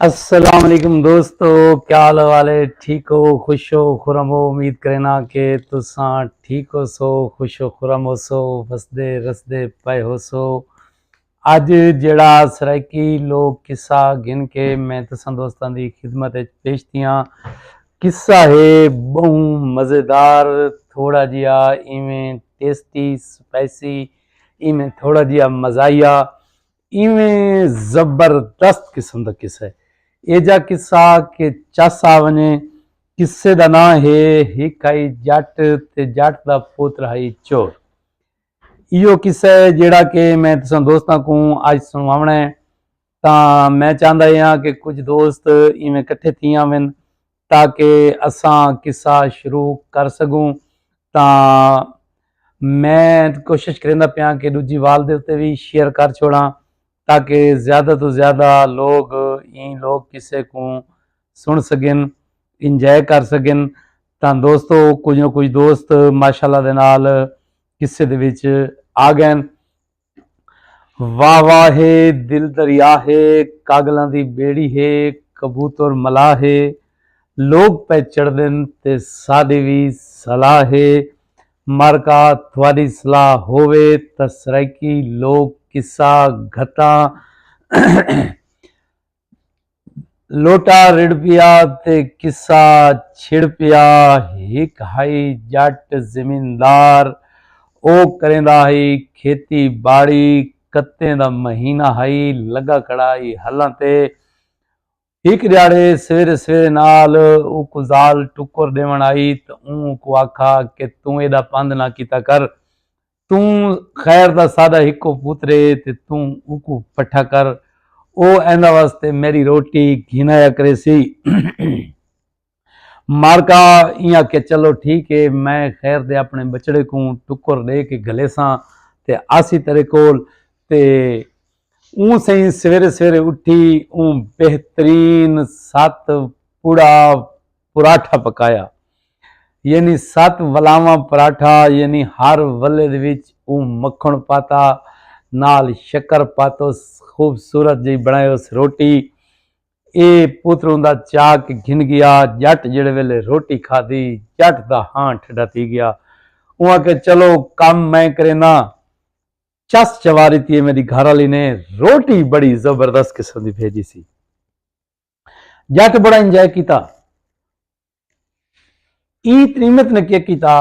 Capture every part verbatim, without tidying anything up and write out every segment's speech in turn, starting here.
السلام علیکم دوستو، کیا حال حوال ہے؟ ٹھیک ہو، خوش ہو، خرم ہو؟ امید کرینا کہ تساں ٹھیک ہو سو، خوش ہو، خرم ہو سو، وسدے رسدے پئے ہو سو۔ اج جڑا سرائیکی لوک قصہ گھن کے میں تساں دوستاں دی خدمت وچ پیش تھیاں۔ قصہ ہے بہوں مزیدار، تھوڑا جیا ایویں ٹیسٹی، سپائسی، ایویں تھوڑا جیا مزاحیہ، ایویں زبردست قسم دا قصہ ہے۔ اے جا قصہ کہ چس آ ونجے۔ قصے دا ناں ہے ہک ہئی جٹ تے جٹ دا پتر ہئی چور۔ ایہو قصہ ہے جیڑھا کہ میں تساں دوستاں کوں اج سنواوݨا ہے۔ تاں میں چاہندا ہاں کہ کجھ دوست ایویں کٹھے تھی آون تاکہ اساں قصہ شروع کر سگوں۔ تاں میں کوشش کریندا پیاں کہ ݙوجھی وال دے اتے وی شیئر کر چھوڑاں تاکہ زیادہ توں زیادہ لوگ ایں لوک قصے کوں سݨ سڳن، انجوائے کر سڳن۔ تاں دوستو، کجھ نہ کجھ دوست ماشاءاللہ دے نال قصے دے وچ آ ڳئن۔ واہ واہ ہے، دل دریا ہے، کاڳلاں دی ٻیڑی ہے، کبوتر ملاح ہے، لوک پئے چڑھدن تے ساݙی وی صلاح ہے۔ مارکا تہاݙی صلاح ہووے تاں سرائیکی لوک قصہ گھتاں۔ لوٹا رڑ پیا تے قصہ چھڑ پیا۔ ہک ہئی جٹ زمیندار، او کریندا ہئی کھیتی باڑی۔ کتیں دا مہینہ ہئی، لڳا کھڑا ہئی ہلاں تے۔ ہک ݙیہاڑے سویرے سویرے نال اوکوں ذال ٹکر ݙیوݨ آئی تاں اوں اوکوں آکھا کہ توں ایݙا پندھ نہ کیتا کر، توں خیر دا ساݙا ہکو پتر ہے تے توں اوکوں پٹھا کر، او ایندا واسطے میݙی روٹی گھن آیا کریسی۔ مارکا ایں آکھیا، چلو ٹھیک ہے، میں خیر دے اپݨے ٻچڑے کوں ٹکر ݙے کے گھلیساں تے آسی تیݙے کول۔ تے اوں سئیں سویرے سویرے اٹھی اوں بہترین ست پڑا پراٹھا پکایا، یعنی ست ولاواں پراٹھا، یعنی ہر ولے دے وچ اوں مکھݨ پاتا، نال شکر پاتوس، خوبصورت جئی بݨائیوس روٹی۔ اے پتر اوندا چا کے گھن ڳیا۔ جٹ جیڑھے ویلے روٹی کھادی، جٹ دا ہاں ٹھڈا تھی ڳیا۔ اوں آکھیا، چلو کم میں کرینداں۔ چس چوا ݙتی ہے میݙی گھر والی نے، روٹی بڑی زبردست قسم دی بھیجی سی۔ جٹ بڑا انجوائے کیتا۔ ایں تریمت نے کیا کیتا،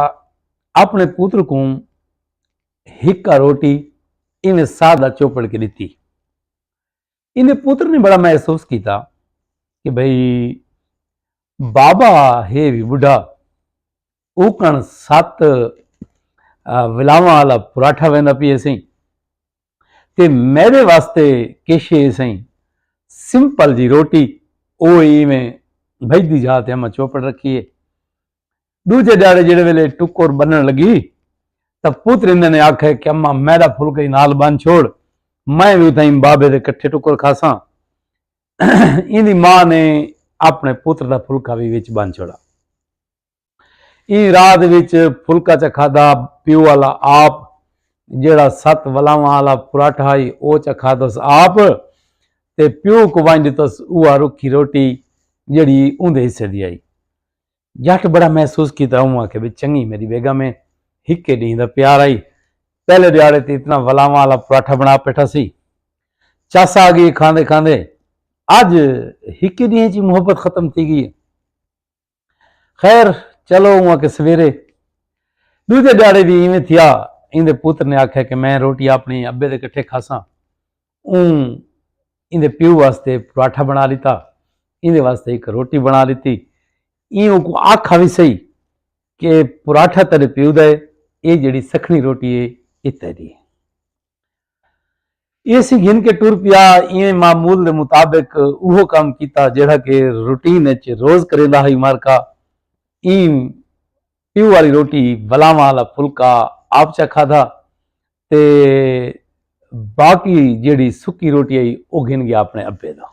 اپݨے پتر کوں ہکا روٹی ایویں سادہ چوپڑ کے ݙتی۔ ایندے پتر نے بڑا محسوس کیتا کہ بھئی بابا ہے وی ٻڈھا، اوکݨ ست، آ، ولاواں والا پراٹھا ویندا پئے سئیں، تے میݙے واسطے کیشے سئیں سمپل جی روٹی، او ایویں بھڄدی جا تے اماں چوپڑ رکھی ہے۔ ݙوجھے ݙیہاڑے جیڑھے ویلے ٹکر ٻنݨ لڳی تاں پتر ایندے نے آکھے کہ اماں میݙا پھلکا ہی نال ٻن چھوڑ، میں وی اتھائیں بابے دے کٹھے ٹکر کھاساں۔ ایندی ماں نے اپݨے پتر دا پھلکا وی وچ ٻن چھوڑا۔ ایں راہ دے وچ پھلکا چا کھادا پیو والا آپ، جیڑھا ست ولاواں والا پراٹھا ہئی او چا کھادس آپ، تے پیو کوں ونڄ ݙتس اوہا رکھی روٹی جیڑھی اوندے حصے دی ہئی۔ جٹ بڑا محسوس کیتا، اوں آکھیا بھئی چنڳی میݙی بیگم ہے، ہکے ݙینہہ دا پیار ہئی، پہلے ݙیہاڑے تے اتنا ولاواں والا پراٹھا بݨا پیٹھا سی، چس آ ڳئی کھاندے کھاندے، اڄ ہکے ݙینہہ چ محبت ختم تھی ڳئی ہے۔ خیر، چلو اوں آکھیا سویرے۔ ݙوجھے ݙیہاڑے وی ایویں تھیا۔ ایندے پتر نے آکھیا کہ میں روٹی اپݨے ابے دے کٹھے کھاساں۔ اوں ایندے پیو واسطے پراٹھا بݨا ݙتا، ایندے واسطے ہک روٹی بݨا ݙتی۔ ایں اوکوں آکھا وی سہی کہ پراٹھا تیݙے پیو دا ہے، اے جیڑھی سکھݨی روٹی ہے اے تیݙی ہے۔ ایسی گھن کے ٹر پیا۔ ایویں معمول دے مطابق اوہو کم کیتا جیڑھا کہ روٹین اچ روز کریندا ہئی۔ مارکا ایں پیو والی روٹی، ولاواں والا پھلکا آپ چا کھادا تے باقی جیڑھی سکی روٹی ہئی او گھن گیا اپݨے ابے دا۔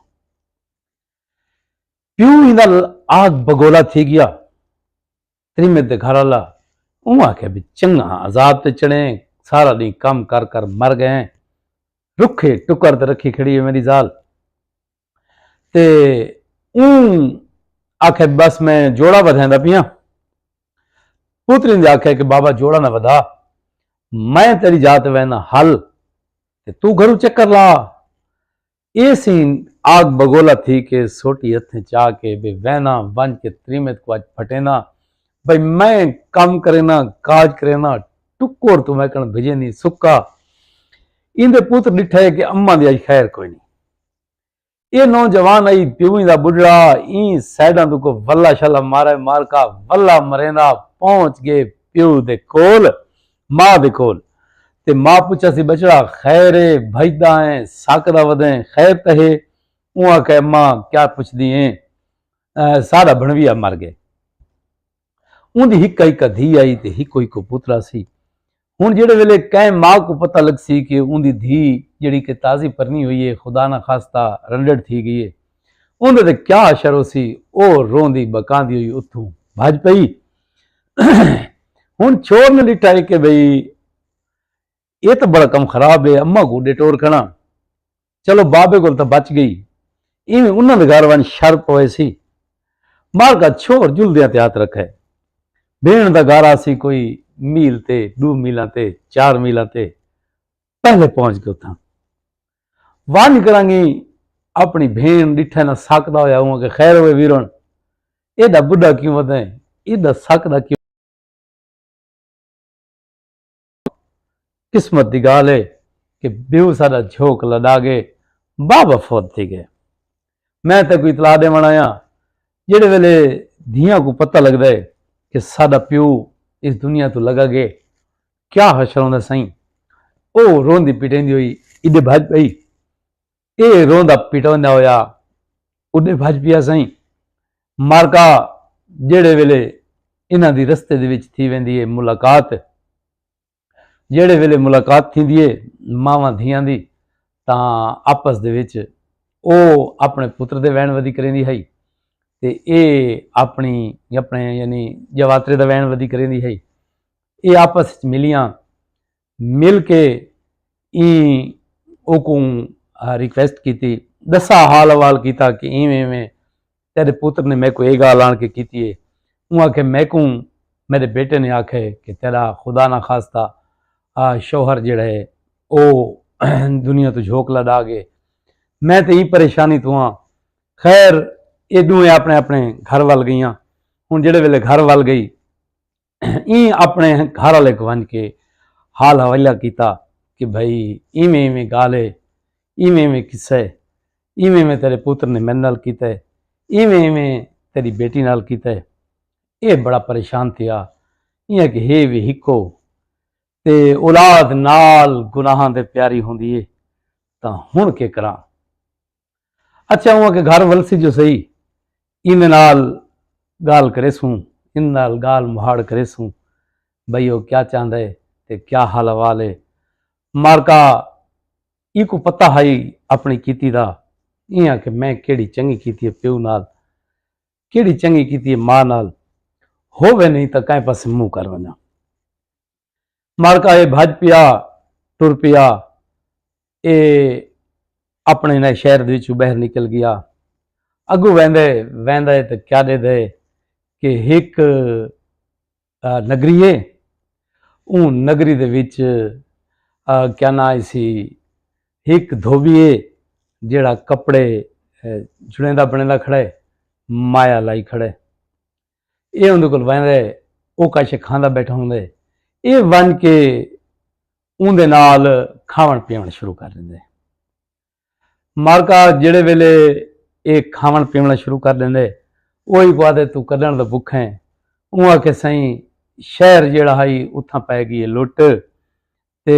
پیو ایندا آگ بگولا تھی گیا۔ تریمت دے گھر والا اوں آکھیا بھی چنگا ہاں، عذاب تے چڑھیں، سارا ݙینہہ کم کر کر مر ڳئے ہیں، رکھے ٹکر تے رکھی کھڑی ہے میݙی ذال۔ تے اوں آکھے، بس میں جوڑا ودھیندا پیاں۔ پتر ایندے آکھے کہ بابا، جوڑا نہ ودھا، میں تیری جاہ تے وینا ہل، تے تو گھروں چکر لا۔ اے سین آگ بگولا تھی کے سوٹی ہتھیں چا کے بے وینا ونج کے تریمت کو اج پھٹینا، بھئی میں کم کرینا، کاج کرینا، ٹکور تو میں کن بھجے نہیں سکا۔ ایندے پتر ڈٹھے کہ اماں دی اج خیر کوئی نہیں۔ اے نوجوان آئی پیویں دا بڈھڑا، ایں سائیڈاں توں کو ولا شلا مارے، مارکا ولا مریندا پہنچ گئے پیو دے کول، ماں دے کول۔ تے ماں پچھا سی، بچڑا خیر ہے، بھجدا ہیں، ساکدا ودیں، خیر تے ہے؟ اوں آکھے، ماں کیا پچھدی ہیں، ساڈا بھنویا مر گئے۔ اوندی ہکا ہکا دھی آئی تے ہکو ہکو پترا سی۔ ہن جیڑھے ویلے کہیں ماء کوں پتہ لڳسی کہ اوندی دھی جیڑھی کہ تازی پرنی ہوئی ہے، خدا نہ خواستہ رنڈڑ تھی گئی ہے، اوندے تے کیا حشر ہوسی۔ او روندی بکاندی ہوئی اتھوں بھڄ پئی۔ ہن چھوہر نے ݙٹھا ہے کہ بھئی اے تاں بڑا کم خراب ہے، اماں کوں ݙیٹور کھڑاں۔ چلو بابے کول تاں بچ گئی، ایویں انہاں دے گھر ونڄ شر پویسی۔ مارکا چھوہر جلدیاں تے ہتھ رکھے۔ بھیݨ دا گھر آسی کوئی میل تے، ݙو میلاں تے، چار میلاں تے، پہلے پہنچ ڳئے اتھاں۔ ونڄ کرانگی اپݨی بھیݨ ݙٹھے نہ ساکدا ہویا، اوں آکھے، خیر ہوئے ویرݨ، ایݙا بڈھا کیوں ودیں؟ ایݙا ساکدا کیوں؟ قسمت دی گالھ ہے کہ پیو ساڈا جھوک لڈا گئے، بابا فوت تھی گئے۔ میں تیکوں اطلاع ڈیون آیا، جیڑے ویلے دھیاں کوں پتہ لگدا ہے کہ ساڈا پیو اس دنیا تو لگا گئے، کیا حشر ہوندا سائیں۔ او روندی پٹیندی ہوئی ایڈے بھج پئی۔ اے روندا پٹوندا ہویا اڈے بھج پیا سائیں۔ مارکا جیڑے ویلے انہاں دی رستے دے وچ تھی ویندی ہے ملاقات، جیڑے ویلے ملاقات تھیندی ہے ماواں دھیاں دی، تاں آپس دے وچ او اپنے پتر دے وین ودی کریندی ہئی تے اے اپنی، اپنے یعنی جواترے دا وین ودی کریندی ہئی۔ اے آپس وچ ملیاں، مل کے ایں اوکوں ریکویسٹ کیتی، ڈسا حال احوال کیتا کہ ایویں ایویں تیرے پتر نے میکوں اے گالھ آن کے کیتی ہے۔ اوں آکھے میکوں میرے بیٹے نے آکھے کہ تیرا خدا نہ خواستہ آ شوہر جیڑا ہے او دنیا تو جھوک لڈا گئے۔ میں تے ایں پریشانی تو ہاں۔ خیر، اے دوئیں اپنے اپنے گھر ول گئیاں۔ ہن جیڑے ویلے گھر ول گئی، ایں اپنے گھر والے کوں ونج کے حال حوالہ کیتا کہ بھئی ایویں ایویں گالھ ہے، ایویں ایویں قصہ ہے، ایویں ایویں تیرے پتر نے میرے نال کیتا ہے، ایویں ایویں تیری بیٹی نال کیتا ہے۔ اے بڑا پریشان تھیا۔ ایاں کہ ہے وی ہکو تے اولاد نال گناہاں دے پیاری ہوندی ہے، تاں ہن کے کراں؟ اچھا ہوا کہ گھر ولسی جو سہی، ایندے نال گالھ کریسوں، ایندے نال گالھ مہاڑ کریسوں، بھئی او کیا چاہندا ہے تے کیا حال احوال ہے۔ مارکا ایکوں پتہ ہئی اپنی کیتی دا، ایاں کہ میں کیڑی چنگی کیتی ہے پیو نال، کیڑی چنگی کیتی ہے ماں نال، ہووے نہیں تاں کہیں پاسے منہ کر ونجاں۔ مارکا اے بھج پیا، ٹر پیا، اے اپنے نئے شہر دے وچوں باہر نکل گیا۔ اگوں ویندے ویندے تے کیا ݙیدھے کہ ہک نگری ہے۔ اوں نگری دے وچ کیا ناں اسی، ہک دھوبی ہے جیڑھا کپڑے جڑیندا بݨیندا کھڑے، مایا لائی کھڑے۔ اے اوندے کول ویندا ہے، او کاشے کھاندا بیٹھا ہوندا ہے۔ اے ونج کے اوندے نال کھاوݨ پیوݨ شروع کر ݙیندا ہے۔ مارکا جیڑھے ویلے اے کھاوݨ پیوݨ شروع کر ݙیندا ہے، او ایکوں آہدے توں کݙݨ دا بکھا ہیں؟ اوں آکھے سئیں، شہر جیڑھا ہئی اتھاں پئے گئی ہے لٹ، تے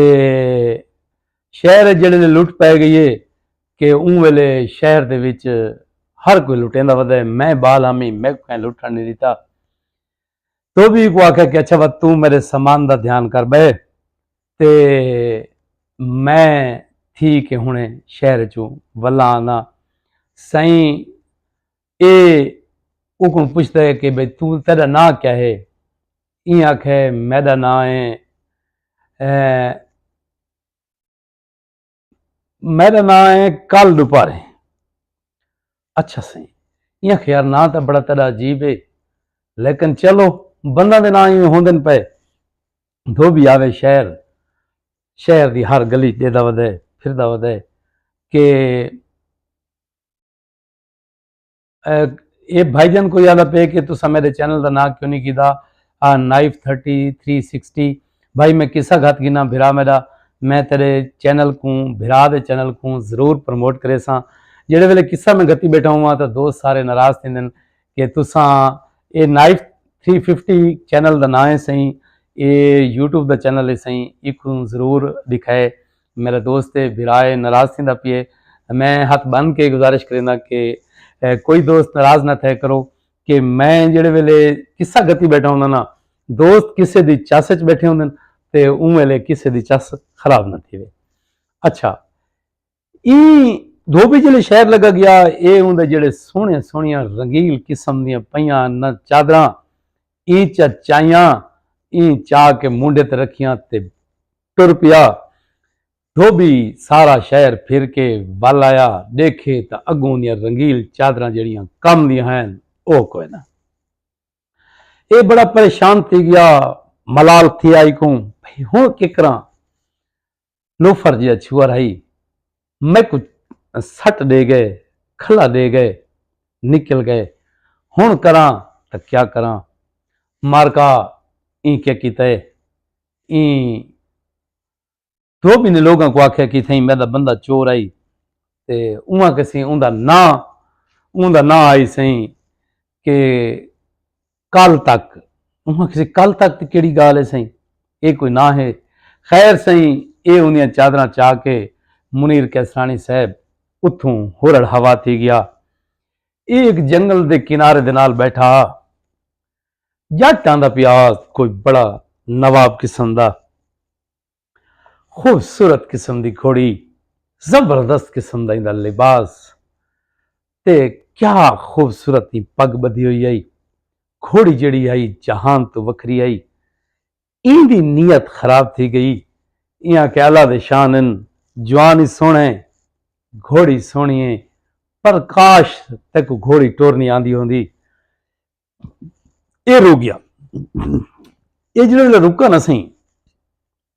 شہر جیڑھے لے لٹ پئے گئی ہے کہ اوں ویلے شہر دے وچ ہر کوئی لٹیندا ودا ہے، میں بال ہامی، میکوں کہیں لٹھݨ نہیں ݙتا۔ دھوبی کوں آکھیا کہ اچھا وا توں میرے سامان دا دھیان کر بئے تے میں تھی کے ہنے شہر چوں ولا آنا۔ سائیں اے اوکوں پچھدا ہے کہ بھئی توں تیرا ناں کیا ہے؟ ایں آکھے میرا ناں ہے میݙا ناں ہے کل ݙوپارے۔ اچھا سائیں، ایاں خیر ناں تاں بڑا تیݙا عجیب ہے، لیکن چلو، بنداں دے ناں ایویں ہوندن پئے۔ دھوبی آوے شہر، شہر دی ہر گلی ݙیہدا ودے، پھردا ودے کہ اے، اے بھائی جان کوں یاد پئے کہ تساں میݙے چینل دا ناں کیوں نہیں کیتا؟ آ، نائف تھرٹی تھری سکسٹی۔ بھائی میں قصہ گھت گھناں، بھرا میݙا، میں تیݙے چینل کوں، بھرا دے چینل کوں ضرور پروموٹ کریساں۔ جیڑھے ویلے قصہ میں گھتی ٻیٹھا ہواں تاں دوست سارے ناراض تھیندن کہ تساں، اے نائف تھری ففٹی چینل دا ناں ہے سئیں، اے یوٹیوب دا چینل ہے سئیں، ایکوں ضرور ݙکھائے۔ میرا دوست ہے، بھرا ہے، ناراض تھیندا پئے۔ میں ہتھ ٻن کے گزارش کرینداں کہ، اے، کوئی دوست ناراض نہ تھئے کرو کہ میں جیڑھے ویلے قصہ گھتی ٻیٹھا ہونداں نا، دوست قصے دی چس اچ ٻیٹھے ہوندن تے اوں ویلے قصے دی چس خراب نہ تھیوے۔ اچھا، ایں دھوبی جیلے شہر لڳا ڳیا، اے اوندے جیڑھے سوہݨے سوہݨیاں رنگیل قسم دیاں پئیاں نہ چادراں، ایں چا چائیاں، ایں چا کے مونڈھے تے رکھیاں تے ٹر پیا۔ دھوبی سارا شہر پھر کے ول آیا، ݙیکھے تاں اڳوں اوندیاں رنگیل چادراں جیڑھیاں کم دیاں ہن، او کوئے نہ۔ اے بڑا پریشان تھی ڳیا، ملال تھی آئی کوں، بھئی ہݨ کے کراں؟ لوفر جیہا چھوہر ہئی، میکوں سٹ ݙے ڳئے، کھلا ݙے ڳئے، نکل ڳئے۔ ہݨ کراں تاں کیا کراں؟ مارکا ایں کیا کیتا ہے؟ ایں دھوبی نے لوگاں کوں آکھیا کہ تھئیں میݙا بندہ چور آئی تے اوں آکھیا سئیں اوندا ناں، اوندا ناں آئی سئیں کہ کل تک، اوں آکھیا سئیں کل تک تے کیڑھی ڳالھ ہے سئیں؟ اے کوئی ناں ہے؟ خیر سئیں، اے اوندیاں چادراں چا کے منیر قیصرانی صاحب اتھوں ہرڑ ہوا تھی ڳیا۔ اے ہک جنگل دے کنارے دے نال ٻیٹھا ہا۔ ڄٹ آندا پیا ہا، کوئی بڑا نواب قسم دا، خوبصورت قسم دی گھوڑی، زبردست قسم دا ایندا لباس، تے کیا خوبصورت دی پڳ ٻدھی ہوئی ہئی۔ گھوڑی جیڑھی ہئی جہان توں وکھری ہئی۔ ایندی نیت خراب تھی ڳئی۔ ایاں کہ اللہ دے شان ہن، جوان ہی سوہݨا ہے، گھوڑی سوہݨی ہے، پر کاش تیکوں گھوڑی ٹورنی آندی ہوندی۔ اے رو ڳیا۔ اے جیڑھے ویلے رکا نا سئیں،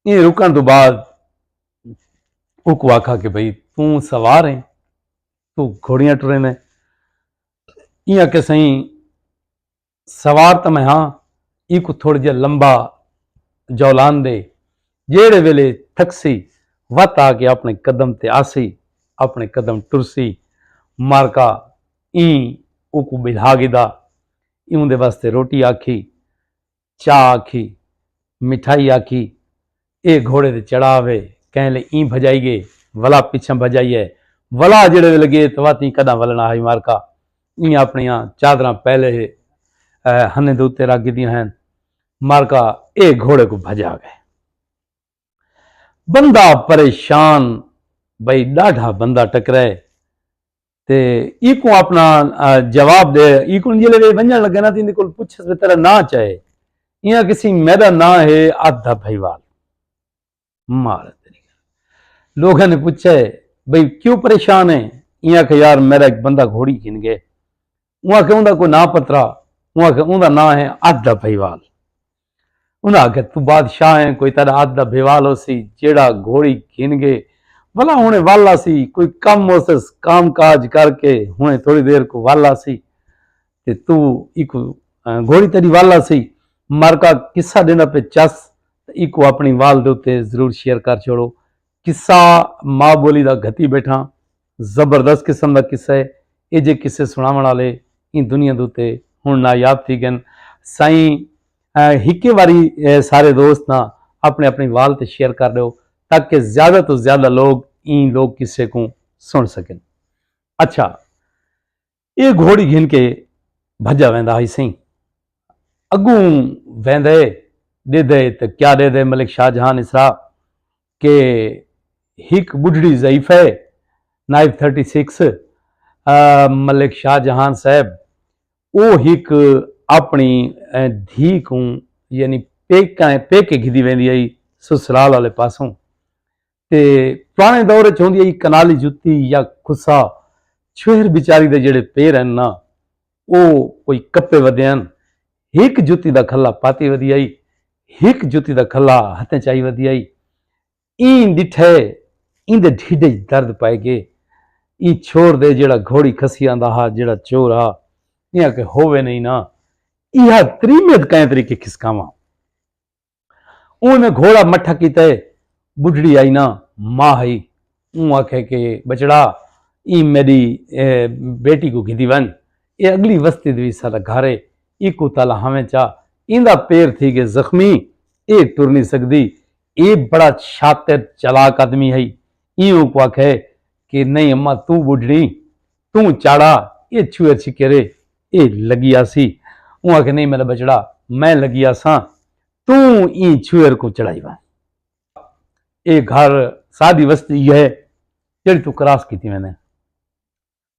اے رکݨ توں بعد اوکوں آکھا کہ بھئی توں سوار ہیں، توں گھوڑیاں ٹریندیں؟ ایں آکھیا سئیں سوار تاں میں ہاں، ایکوں تھوڑا جیہا لمبا جولان ݙے، جیڑھے ویلے تھکسی وت آ کے اپݨے قدم تے آسی، اپݨے قدم ٹرسی۔ مارکا ایں اوکوں ٻلھا گھدا، ایوندے واسطے روٹی آکھی، چاہ آکھی، مٹھائی آکھی، اے گھوڑے تے چڑھا وے، کہیں لے ایں بھجائی ڳئے، ولا پچھاں بھجائی ہے، ولا جیڑھے ویلے ڳئے تاں وت ایں کݙاں ولݨا ہئی مارکا۔ ایں اپݨیاں چادراں پہلے ہنے دے اتے رکھ گھدیاں ہن۔ مارکا اے گھوڑے کوں بھجا ڳئے۔ بندہ پریشان، بھئی ݙاڈھا بندہ ٹکرائے تے ایکوں اپݨا جواب ݙے۔ ایکوں جیلے وے ونڄݨ لڳے نا تاں ایندے کول پچھس وے تیݙا ناں چا ہے؟ ایں آکھسی میݙا ناں ہے ادھ دا بھئیوال۔ مار تیݙی گل۔ لوگاں نے پچھے بھئی کیوں پریشان ہے؟ ایں آکھیا یار میݙا ہک بندہ گھوڑی گھن ڳئے۔ اوں آکھیا اوندا کوئی ناں پترا؟ اوں آکھیا اوندا ناں ہے ادھ دا بھئیوال۔ انہاں آکھیا توں بادشاہ ہیں، کوئی تیݙا ادھ دا بھیوال ہوسی جیڑھا گھوڑی گھن ڳئے؟ ولا ہݨے ول آسی، کوئی کم ہوسس، کام کاج کر کے ہݨے تھوڑی دیر کوں ول آسی تے توں ایکوں گھوڑی تیݙی ول آسی۔ مارکا قصہ ݙیندا پئے چس، ایکوں اپݨی وال دے اتے ضرور شیئر کر چھوڑو۔ قصہ ماء ٻولی دا گھتی ٻیٹھاں، زبردست قسم دا قصہ ہے۔ ایجھے قصے سݨاوݨ آلے ایں دنیا دے اتے ہݨ نایاب تھی ڳئن۔ سائیں ہکے واری سارے دوست نہ اپݨے اپݨے وال تے شیئر کر ݙیو تاکہ زیادہ توں زیادہ لوگ ایں لوک قصے کوں سݨ سڳن۔ اچھا، اے گھوڑی گھن کے بھڄا ویندا ہئی سئیں۔ اڳوں ویندے ݙیدھے تے کیا ݙیدھے ملک شاہ جہان اسرا کہ ہک ٻڈھڑی ضعیفہ ہے، نائف تھرٹی سکس، ملک شاہ جہان صاحب، او ہک اپݨی دھی کوں یعنی پیکاں پیکے گھدی ویندی ہئی سسرال آلے پاسوں۔ تے پراݨے دور اچ ہوندی ہئی کنالی جتی یا کھسا، چھوہر بیچاری دے جیڑھے پیر ہن نا، او کوئی کپے ودے ہن۔ ہک جتی دا کھلا پاتی ودی آئی، ہک جتی دا کھلا ہتھیں چائی ودی آئی۔ ایں ݙٹھے، ایندے ڈھڈ اچ درد پئے ڳئے۔ ایں چھوہر دے جیڑھا گھوڑی کھسی آندا ہا، جیڑھا چور ہا، ایں آکھے ہووے نئیں نا، ایہا تریمت کئیں طریقے کھسکاواں۔ اوں میں گھوڑا مٹھا کیتا ہے، ٻڈھڑی آئی نا، ماء ہئی۔ اوں آکھے کہ بچڑا، ایں میݙی، اے، بیٹی کوں گھدی ونڄ، اے اڳلی وستی دے وچ ساݙا گھر ہے، ایکوں تالا ہاویں چا، ایندا پیر تھی ڳئے زخمی، اے ٹر نی سڳدی۔ اے بڑا شاطر چالاک آدمی ہئی۔ ایں اونکوں آکھے کہ نئیں اماں، توں ٻڈھڑی، توں چاڑا، اے چھوہر چھکر ہے، اے لڳی آسی۔ اوں آکھے نئیں میݙا بچڑا، میں لڳی آساں، توں ایں چھوہر کوں چڑھائی ونڄ۔ اے گھر، ساݙی وستی ایہا ہے جیڑھی توں کراس کیتی ویندیں۔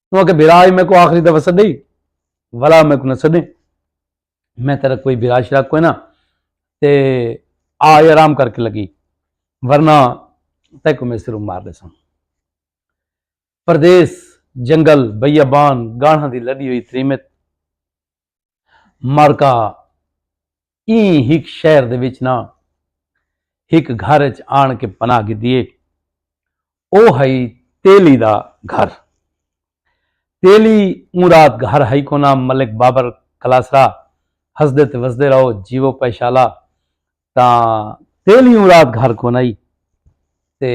توں آکھے بھرا، اے میکوں آخری دفعہ سݙے، ولا میکوں نہ سݙیں، میں تیݙا کوئی بھرا شرا کوئناں، تے آ آرام کر کے لڳی، ورنہ تیکوں میں سروں مار ݙیساں۔ پردیس، جنگل، بیابان، ڳاہݨاں دی لݙی ہوئی تریمت، مارکا ایں ہک شہر دے وچ نہ ہک گھر اچ آن کے پناہ گھدی ہے۔ او ہئی تیلی دا گھر۔ تیلی اوں رات گھر ہئی کونا، ملک بابر کلاسرا، ہسدے تے وسدے رہو، جیوو پئے شالا۔ تاں تیلی اوں رات گھر کون آئی، تے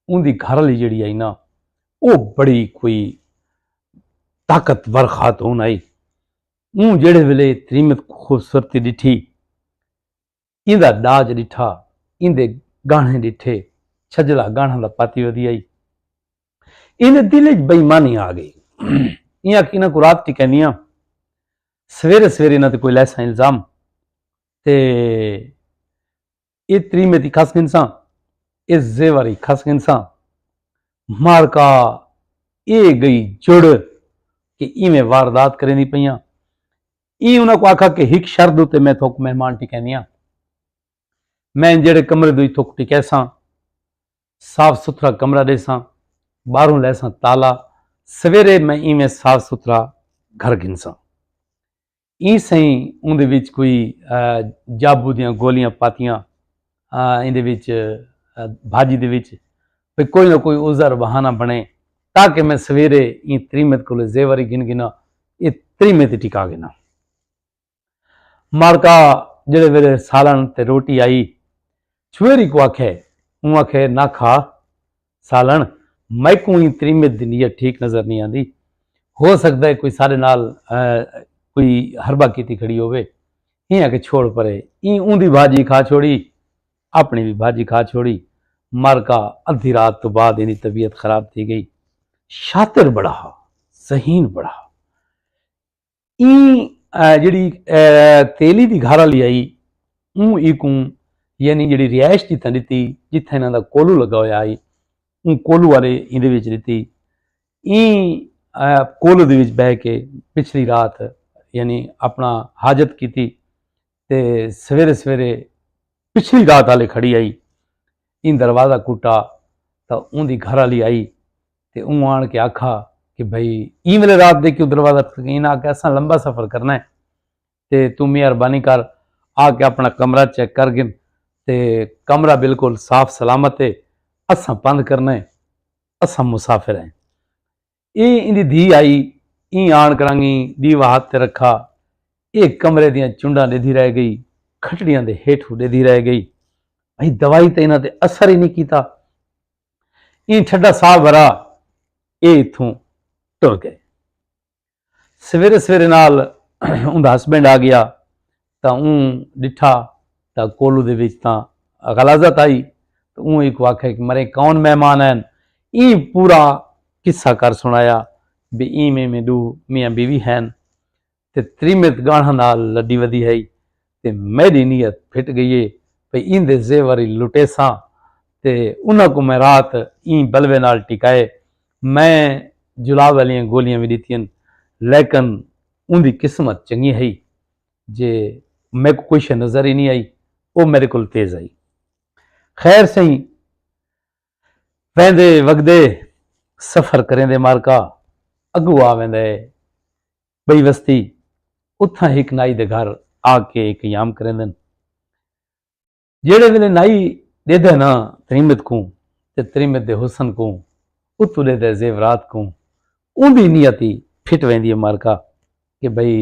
اوندی گھر آلی جیڑھی آئی نا، او بڑی کوئی طاقتور خاتون آئی۔ اوں جیڑھے ویلے تریمت کوں خوبصورتی ݙٹھی، ایندا ݙاج ݙٹھا، ایندے ڳاہݨے ݙٹھے، چھڄلا ڳاہݨاں دا پاتی ودی آئی۔ ایندے دل اچ بے ایمانی آ ڳئی۔ ایں آکھی انہاں کوں رات ٹکیندیاں، سویرے سویرے انہاں تے کوئی لیساں الزام، تے اے تریمت ای کھس گھنساں، اے زیور ای کھس گھنساں۔ مارکا اے ڳئی جڑ کہ ایویں واردات کریندی پئیاں۔ ایں انہاں کوں آکھا کہ ہک شرط اتے میں تھوک مہمان ٹکیندیاں، میں جیڑھے کمرے دو تھوک ٹکیساں، صاف ستھرا کمرہ ݙیساں، ٻاہروں لیساں تالا، سویرے میں ایویں صاف ستھرا گھر گھنساں۔ ایں سئیں اوندے وچ کوئی، آ، جابو دیاں گولیاں پاتیاں، آ، ایندے وچ، آ، بھاجی دے وچ، بھئی کوئی نہ کوئی عذر بہانہ بݨے، تاکہ میں سویرے ایں تریمت کولے زیور ای گھن گھناں، اے تریمت ای ٹکا گھناں۔ مارکا جیڑھے ویلے سالݨ تے روٹی آئی، چھوہری کوں آکھے، اوں آکھے نہ کھا، سالݨ، میکوں ایں تریمت دی نیت ٹھیک نظر نئیں آندی۔ ہو سڳدا ہے کوئی ساݙے نال، اے، کوئی حربہ کیتی کھڑی ہووے۔ ایں آکھے چھوڑ پرے۔ ایں اوندی بھاجی کھا چھوڑی، اپݨی وی بھاجی کھا چھوڑی۔ مارکا ادھی رات توں بعد ایندی طبیعت خراب تھی ڳئی۔ شاطر بڑا ہا، ذہین بڑا ہا۔ ایں، آ، جیڑھی، آ، تیلی دی گھر آلی آئی، اوں ایکوں، یعنی جیڑھی رہائش جتھاں ݙتی، جتھاں انہاں دا کولو لڳا ہویا ہئی، اوں کولو آلے ایندے وچ ݙتی۔ ایں، آ، کولو دے وچ بہہ کے پچھلی رات، یعنی اپݨا حاجت کیتی تے سویرے سویرے پچھلی رات آلے کھڑی آئی، ایں دروازہ کٹا تاں اوندی گھر آلی آئی تے اوں آن کے آکھا کہ بھئی ایں ویلے رات دے کیوں دروازہ کھڑکے؟ انہاں آکھیا اساں لمبا سفر کرنا ہے تے توں مہربانی کر آ کے اپݨا کمرہ چیک کر گھن، تے کمرہ بالکل صاف سلامت ہے، اساں پندھ کرنا ہے، اساں مسافر ہیں۔ اے ایندی دھی آئی، ایں آن کرانگی ݙیوا ہتھ تے رکھا، اے کمرے دیاں چنڈاں ݙیدھی رہ ڳئی، کھٹڑیاں دے ہیٹھوں ݙیدھی رہ ڳئی۔ بھئی دوائی تے انہاں تے اثر ہی نئیں کیتا۔ ایں ٹھڈا ساہ بھرا، اے اتھوں ٹر ڳئے۔ سویرے سویرے نال اوندا ہسبینڈ آ ڳیا، تاں اوں ݙٹھا تاں کولو دے وچ تاں غلاظت آئی، تاں اوں ایکوں آکھیا کہ مرے کون مہمان ہن؟ ایں پورا قصہ کر سݨایا، بے ایں میں میں ݙو میاں بیوی ہن تے تریمت ڳاہݨاں نال لݙی ودی ہئی، تے میݙی نیت پھٹ ڳئی ہے، بھئی ایندے زیور ای لٹیساں، تے انہاں کوں میں رات ایں بلوے نال ٹکائے۔ میں جلاب آلیاں گولیاں وی ݙتیاں، لیکن اوندی قسمت چنڳی ہئی جے میکوں کوئی شے نظر ای نئیں آئی، او میݙے کول تیز آئی۔ خیر سئیں، ویندے وڳدے سفر کریندے مارکا اڳوں آ ویندا ہے۔ ٻئی وستی اتھاں ہک نائی دے گھر آ کے قیام کریندن۔ جیڑھے ویلے نائی ݙیہدے نا تریمت کوں تے تریمت دے حسن کوں، اتوں ݙیہدے زیورات کوں، اوندی نیت ہی پھٹ ویندی ہے مارکا کہ بھئی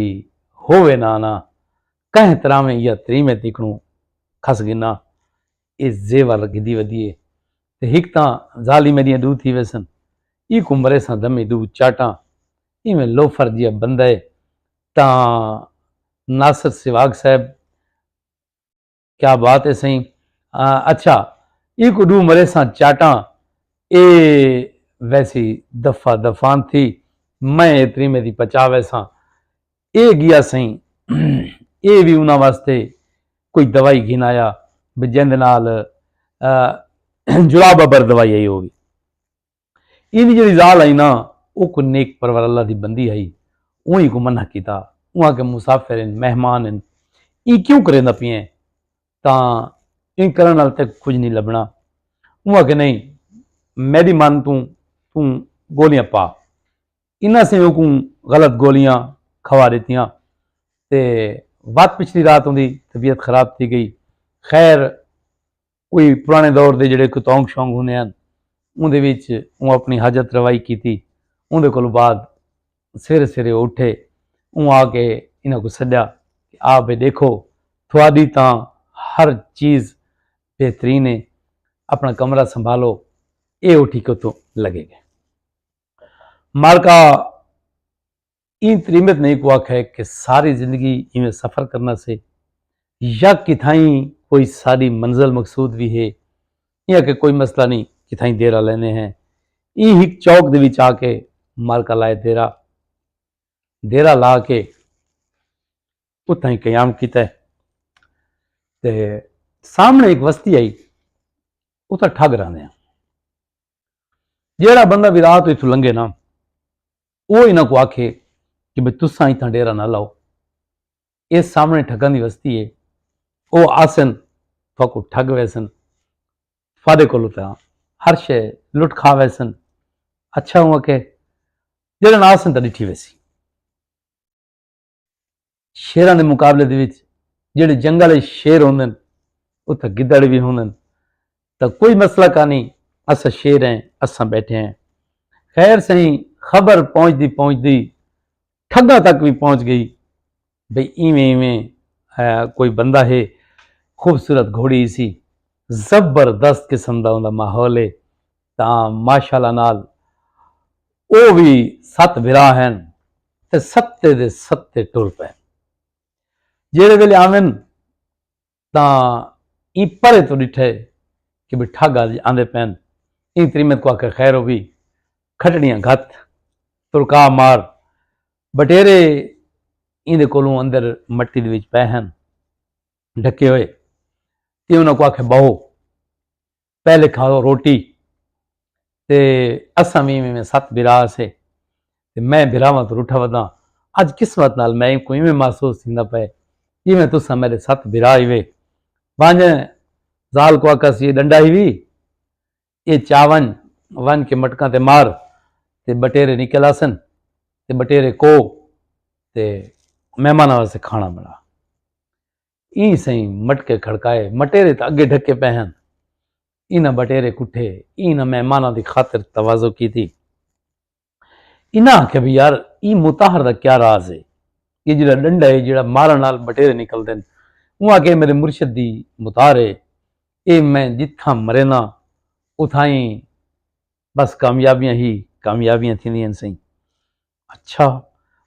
ہووے نہ نہ کہیں طرح میں یا تریمت اکھڑوں کھس گھناں۔ اے زیور گھدی ودی ہے۔ تے ہک تاں ذالی میݙیاں ݙو تھی ویسن، ایکوں مریساں دمی ݙو چاٹاں۔ ایویں لوفر جیہا بندہ ہے تاں ناصر سواگ صاحب، کیا بات ہے سئیں۔ اچھا، ایکوں ݙو مریساں چاٹاں، اے ویسی دفعہ دفان تھی، میں اے تریمے دی پچا ویساں۔ اے گیا سئیں، اے وی انہاں واسطے کوئی دوائی گھن آیا، بھئی جیندے نال جلاب ابر دوائی آئی ہووی۔ ایندی جیڑھی ذال ہئی نا، او کوئی نیک پرور اللہ دی بندی ہئی۔ اوں ایکوں منع کیتا۔ اوں آکھیا مسافر ہن، مہمان ہن، ایں کیوں کریندا پئیں؟ تاں ایں کرݨ نال تیکوں کجھ نی لبھݨا۔ اوں آکھیا نئیں، میݙی من توں، توں گولیاں پا۔ انہاں سئیں اوکوں غلط گولیاں کھوا ݙتیاں تے وت پچھلی رات اوندی طبیعت خراب تھی ڳئی۔ خیر، کوئی پراݨے دور دے جیڑھے کتونگ شونگ ہوندے ہن، اوندے وچ اوں اپݨی حاجت روائی کیتی۔ اوندے کولوں بعد سویرے سویرے او اٹھے، اوں آ کے انہاں کوں سݙیا کہ آ بھئی ݙیکھو، تہاݙی تاں ہر چیز بہترین ہے، اپݨا کمرہ سنبھالو۔ اے اٹھی کے اتھوں لڳے ڳئے۔ مالکا ایں تریمت نے ایکوں آکھیا کہ ساری زندگی ایویں سفر کرنا سے یا کتھائیں کوئی ساݙی منزل مقصود وی ہے؟ ایں آکھیا کوئی مسئلہ نی، کتھائیں دیرہ لیندے ہیں۔ ایں ہک چوک دے وچ آ کے مالکا لائے دیرہ، دیرہ لا کے اتھائیں قیام کیتا ہے۔ تے سامݨے ہک وستی آئی، اتھاں ٹھڳ رہندے ہیں۔ جیڑھا بندہ وی رات اتھوں لنگھے نا، او انہاں کوں آکھے کہ بھئی تساں اتھاں ڈیرہ نہ لاؤ، اے سامنے ٹھگاں دی وستی ہے، او آسن تہاکوں ٹھگ ویسن، تہاڈے کولوں تاں ہر شے لٹ کھا ویسن۔ اچھا ہوں آکھے جیڑھے نہ آسن تاں ڈٹھی ویسی۔ شیراں دے مقابلے دے وچ جیڑھے جنگل وچ شیر ہوندن، اتھاں گدڑ وی ہوندن، تاں کوئی مسئلہ کانی، اساں شیر ہیں، اساں بیٹھے ہیں۔ خیر سئیں، خبر پہنچدی پہنچدی ٹھگاں تک وی پہنچ ڳئی، بھئی ایویں ایویں کوئی بندہ ہے، خوبصورت گھوڑی سی، زبردست قسم دا اوندا ماحول ہے، تاں ماشاءاللہ نال او وی ست بھرا ہن تے ستے دے ستے ٹر پئے۔ جیڑھے ویلے آون تاں ایں پرے توں ݙٹھے کہ بھئی ٹھڳ آندے پئن۔ ایں تریمت کوں آکھے خیر ہووی، کھٹڑیاں گھت، ترکا مار۔ بٹیرے ایندے کولوں اندر مٹی دے وچ پئے ہن ڈھکے ہوئے، تے انہاں کوں آکھے بہو، پہلے کھاؤ روٹی، تے اساں وی ایویں ست بھرا ہسے، تے میں بھراواں توں رٹھا وداں۔ اج قسمت نال میں کوں ایویں محسوس تھیندا پئے جیویں تساں میڈے ست بھرا ہیوے۔ ونج زال کوں آکھاسی اے ڈنڈا ہیوی، اے چا ونج، ونج کے مٹکاں تے مار، تے بٹیرے نکل آسن، تے بٹیرے کو تے مہماناں واسطے کھانا بنا۔ ایں سئیں مٹکے کھڑکائے، مٹیرے تاں اگے ڈھکے پئے ہن۔ انہاں بٹیرے کٹھے، انہاں مہماناں دی خاطر تواضع کیتی۔ انہاں آکھیا بھئی یار، ایں متاہر دا کیا راز ہے؟ اے جیڑھا ڈنڈا ہے، جیڑھا مارن نال بٹیرے نکلدن۔ اوں آکھیا میرے مرشد دی متاہر ہے، اے میں جتھاں مرینداں اتھائیں بس کامیابیاں ہی کامیابیاں تھیندیاں ہن سئیں۔ اچھا،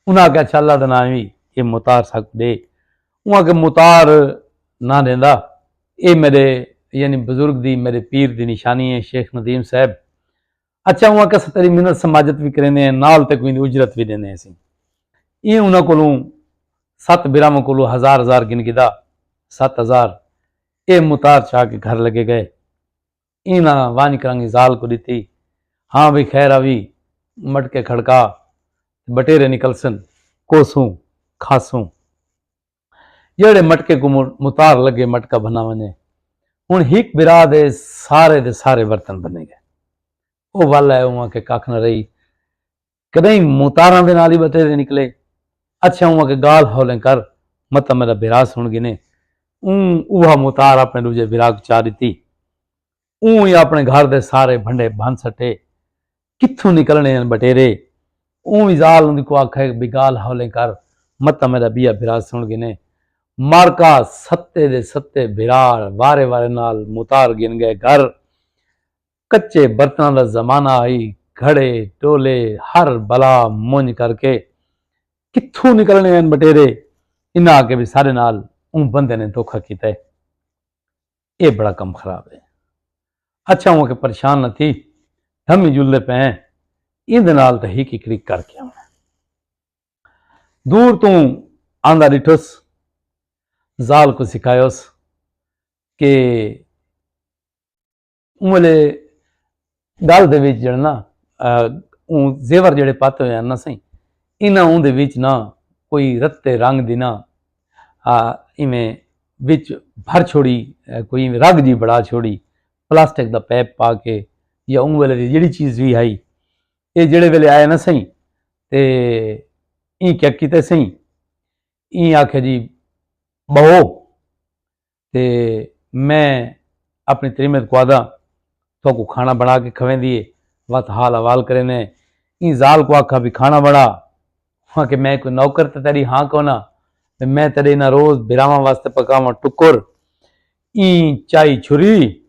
انہاں آکھیا اچھا اللہ دا ناں ہے، اے متاہر ساکوں ݙے۔ اوں آکھیا متاہر نہ ݙیندا، اے میݙے یعنی بزرگ دی، میݙے پیر دی نشانی ہے شیخ ندیم صاحب۔ اچھا اوں آکھیا اساں تیݙی منت سماجت وی کریندے ہیں، نال تیکوں ایندی اجرت وی ݙیندے ہیں سئیں۔ ایں انہاں کولوں ست بھراواں کولوں ہزار ہزار گھن گھدا، ست ہزار۔ اے متاہر چا کے گھر لگے ڳئے۔ انہاں ونج کرانگی زال کوں ݙتی۔ ہاں بھئی خیر آوی، مٹکے کھڑکا، بٹیرے نکلسن، کوسوں، کھاسوں۔ جیڑھے مٹکے کوں متاہر لگے مٹکا بھنا ونجے۔ ہݨ ہک بھرا دے سارے دے سارے برتن بھنے ڳئے۔ او ول ہے اواں کے ککھ نہ رہی۔ کدیں موتاراں دے نال ہی بٹیرے نکلے۔ اچھا اواں کے گال ہولیں کر، متاں میرا بھرا سن گھنے۔ اوں اوہا موتار اپنے ڈوجھے بھرا کوں چا ڈتی۔ اوں ہی اپنے گھر دے سارے بھنڈے بھن سٹے۔ کتھوں نکلنے ہن بٹیرے؟ اوں ہی زال اوندی کوں آکھے بی گال ہولیں کر، متاں میرا بیا بھرا سن گھنے۔ مارکا ستے دے ستے بھرا وارے وارے نال موتار گھن گئے گھر۔ کچے برتناں دا زمانہ ہئی۔ گھڑے ڈولے ہر بلا منج کر کے کتھوں نکلنے ہن بٹیرے؟ انہاں آکھے بی ساڈے نال اوں بندے نے دھوکھا کیتا ہے۔ اے بڑا کم خراب ہے۔ اچھا ہوں کہ پریشان نہ تھی، ہم ہی جلدے پے ہیں۔ ایندے نال تے ہی ککڑی کر کے آونا۔ دور توں آندا ڈٹھس، زال کو سکھایوس کہ اوں ویلے گل دے وچ جڑا نا، آ، اوں زیور جڑے پاتے ہوئے ہیں نا سائیں، انہاں اوں دے وچ نا کوئی رتے رنگ دی نا، آ، ایویں وچ بھر چھوڑی، آ، کوئی ایویں رگ جی بڑا چھوڑی، پلاسٹک دا پیپ پا کے یا اوں ویلے دی جڑی چیز وی ہائی، اے جڑے ویلے آئے نا سائیں، تے ایں کیا کیتے سائیں؟ ایں آکھیا جی، بہو، تے میں اپنی تریمت کو آدھاں، تہاکوں کھانا بنا کے کھویندی ہے، وت حال احوال کریندے ہیں۔ ایں زال کو آکھا بھی کھانا بنا، ہاں کہ میں کوئی نوکر تے تیری ہاں کونا، تے میں تیرے انہاں روز بھراواں واسطے پکاواں ٹکر۔ ایں چائی چھری،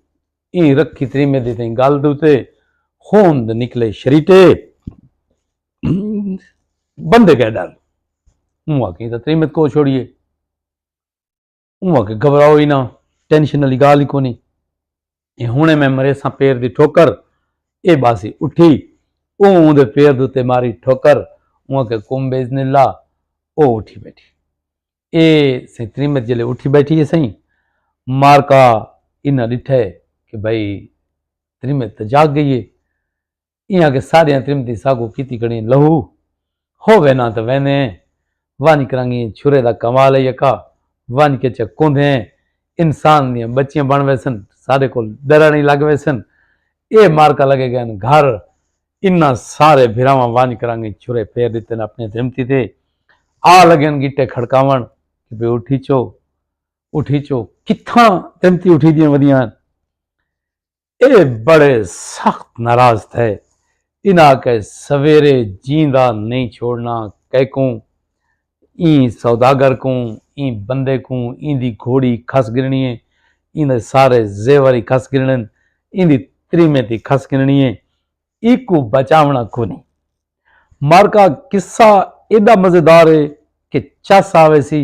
ایں رکھی تریمت دی تئیں گل دوتے، خون دے نکلے شریٹے۔ بندے کیا ڈر؟ اوں آکھیں تاں تریمت کو چھوڑیے۔ اوں آکھے گھبراؤ ہی نہ، ٹینشن والی گال ہی کونی۔ اے ہنے میں مریساں پیر دی ٹھوکر۔ اے باسی اٹھی، اوں اوندے پیر دے اتے ماری ٹھوکر۔ اوں آکھے قم باذن اللہ۔ او اٹھی بیٹھی۔ اے سئیں تریمت جلے اٹھی بیٹھی ہے سئیں، مارکا انہاں ڈٹھے کہ بھئی تریمت تے جاگ گئی ہے۔ ایہاں کہ ساݙیاں تریمتیں ساکوں کیتی کھڑیں لہو۔ ہووے نہ تاں ویندے ہیں، ونڄ کرانگیں چھرے دا کمال ہے یکا، ونڄ کے چا کوندے ہیں، انسان دیاں ٻچیاں بݨ ویسن، ساݙے کول ݙرݨ ہی لڳ ویسن۔ اے مارکا لڳے ڳئن گھر، انہاں سارے بھراواں ونڄ کرانگیں چھرے پھیر ݙتن اپݨے تریمتی تے، آ لڳن ڳٹے کھڑکاوݨ کہ بھئی اٹھی چو، اٹھی چو، کتھاں تریمتی اٹھی دیاں ودیاں ہن۔ اے بڑے سخت ناراض تھئے۔ انہاں آکھیا سویرے جیندا نئیں چھوڑنا کیکوں۔ ایں سوداگر کوں، ایں بندے کوں، ایندی گھوڑی کھس گھنݨی ہے، ایندے سارے زیور ہی کھس گھنݨن، ایندی تریمت ہی کھس گھنݨی ہے۔ ایکوں بچاوݨا کونی۔ مارکا قصہ ایݙا مزیدار ہے کہ چس آویسی،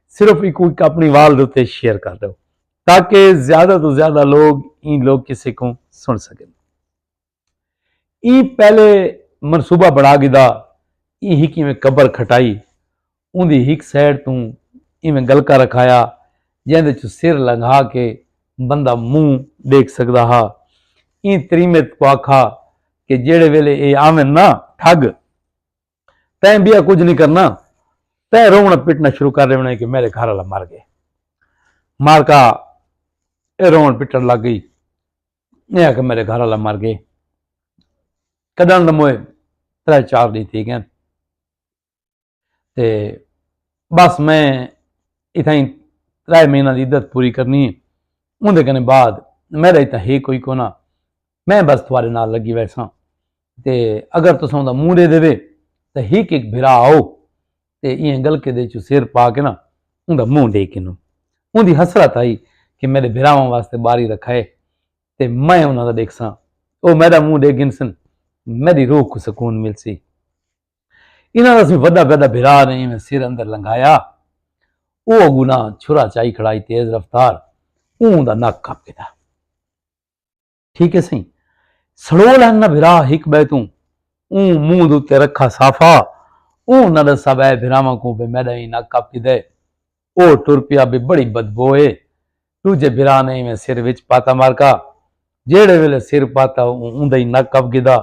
صرف ایکوں ہک اپݨی وال دے اتے شیئر کر ݙیو تاکہ زیادہ توں زیادہ لوگ ایں لوک قصے کوں سݨ سڳن۔ ایں پہلے منصوبہ بݨا گھدا، ایں ہک ایویں قبر کھٹائی، اوندی ہک سائیڈ توں ایویں گلکا رکھایا جیندے چوں سر لنگھا کے بندہ منہ ݙیکھ سڳدا ہا۔ ایں تریمت کوں آکھا کہ جیڑھے ویلے اے آون نا ٹھڳ، تیں ٻیا کجھ نی کرنا، تیں رووݨ پٹݨا شروع کر ݙیوݨا ہے کہ میݙے گھر آلا مر ڳئے۔ مارکا اے رووݨ پٹݨ لڳ ڳئی۔ اے آکھے میݙے گھر آلا مر ڳئے۔ کݙݨ دا موئے ترے چار ݙینہہ تھی ڳئن۔ تے بس میں اتھائیں ترے مہیناں دی عدت پوری کرنی ہے۔ اوندے کنے بعد میݙا اتھاں ہے کوئی کونا۔ میں بس تہاݙے نال لڳی ویساں۔ تے اگر تساں اوندا منہ ݙے ݙیوے تاں ہک ہک بھرا آؤ تے ایئیں گلکے دے چوں سر پا کے نا اوندا منہ ݙے گھنوں۔ اوندی حسرت ہئی کہ میݙے بھراواں واسطے ٻاری رکھائے تے میں انہاں دا ݙیکھساں۔ او میݙا منہ ݙے گھنسن، میݙی روح کوں سکون ملسی۔ انہاں دا سئیں وݙا پیدا بھرا نے ایویں سر اندر لنگھایا۔ او اڳوں نہ چھرا چائی کھڑائی تیز رفتار، اوں دا نک کپ گھدا۔ ٹھیک ہے سئیں۔ سڑول ہن نہ بھرا ہک ٻئے توں۔ اوں منہ دے اتے رکھا صافا۔ اوں نہ ݙسا ٻئے بھراواں کوں بھئی میݙا ایں نک کپ گھدے۔ او ٹر پیا بھئی بڑی بدبو ہے۔ ݙوجھے بھرا نے ایویں سر وچ پاتا مارکا۔ جیڑھے ویلے سر پاتا اوں اوندا ہی نک کپ گھدا۔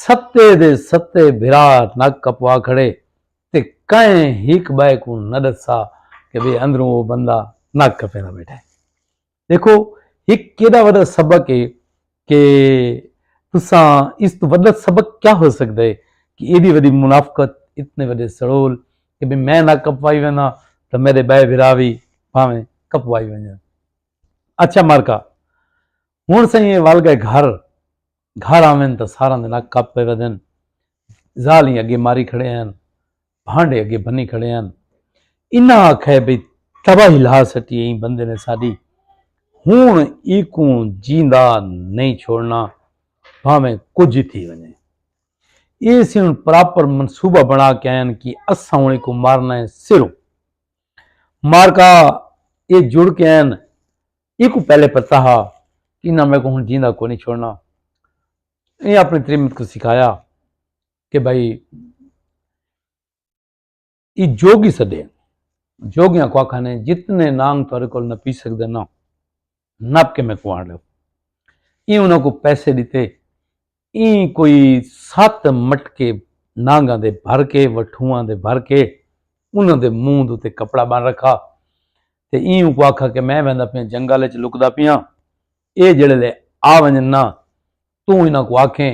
ستے دے ستے بھرا نک کپوا کھڑے تے کہیں ہک ٻئے کوں نہ ݙسا کہ بھئی اندروں او بندہ نک کپیندا ٻیٹھا ہے۔ ݙیکھو، ہک کیݙا وݙا سبق ہے کہ تساں اس توں وݙا سبق کیا ہو سڳدا ہے کہ ایݙی وݙی منافقت، اتنے وݙے سڑول کہ بھئی میں نہ کپوائی وینداں تاں میݙے ٻئے بھرا وی بھاویں کپوائی ونڄن۔ اچھا مارکا، ہݨ سئیں اے ول ڳئے گھر، گھر آون تاں ساراں دے نک کپ پئے ودن۔ ذال ایں اڳے ماری کھڑے ہن، بھانڈے اڳے بھنی کھڑے ہن۔ انہاں آکھے بھئی تباہی لا سٹی ایں بندے نے ساݙی، ہݨ ایکوں جیندا نہیں چھوڑنا، بھاویں کجھ ہی تھی ونڄے۔ اے سئیں ہݨ پراپر منصوبہ بݨا کے آئن کہ اساں ہݨ ایکوں مارنا ہے سروں۔ مارکا اے جڑ کے آئن، ایکوں پہلے پتہ ہا کہ انہاں میکوں ہݨ جیندا کوئی نہیں چھوڑنا۔ ایں اپݨی تریمت کوں سکھایا کہ بھئی اے جوگی سݙے، جوگیاں کوں آکھانے جتنے نانگ تہاݙے کول نپی سڳدے نا، نپ کے میکوں آن ݙیو۔ ایں انہاں کوں پیسے ݙتے، ایں کوئی ست مٹکے نانگاں دے بھر کے، وٹھواں دے بھر کے انہاں دے منہ دے اتے کپڑا ٻن رکھا تے ایں اونکوں آکھا کہ میں ویندا پیاں جنگل اچ لکدا پیاں، اے جیڑھے لے آ ونڄن نا توں انہاں کوں آکھیں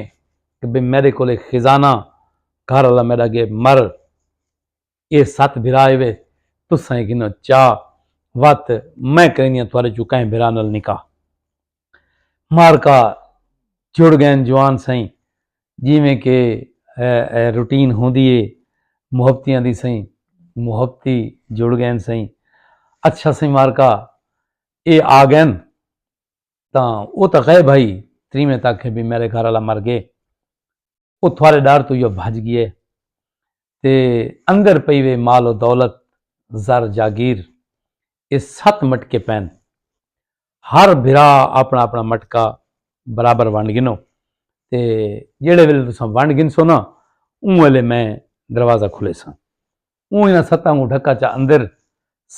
کہ بھئی میݙے کولے خزانہ، گھر آلا میݙا ڳئے مر، اے ست بھرا ہیوے، تساں اے گھنو چا وت، میں کریندیاں تہاݙے چوں کہیں بھرا نال نکاح۔ مارکا جڑ ڳئن جوان سئیں، جیویں کہ روٹین ہوندی ہے محبتیاں دی سئیں، محبتی جڑ ڳئن سئیں۔ اچھا سئیں مارکا اے آ ڳئن تاں او تاں غیب ہئی، تریویں تک ہے بھی میرے گھر والا مر گئے، او تھوارے ڈر تو یو بھج گئے۔ تے اندر پئی وے مال و دولت، زر جاگیر، اے ست مٹکے پین۔ ہر بھرا اپنا اپنا مٹکا برابر ونڈ گنو۔ تے جیڑے ویلے تساں ونڈ گنسو نا، اوں ویلے میں دروازہ کھلیساں۔ اوں انہاں ستاں کوں ڈھکا چا اندر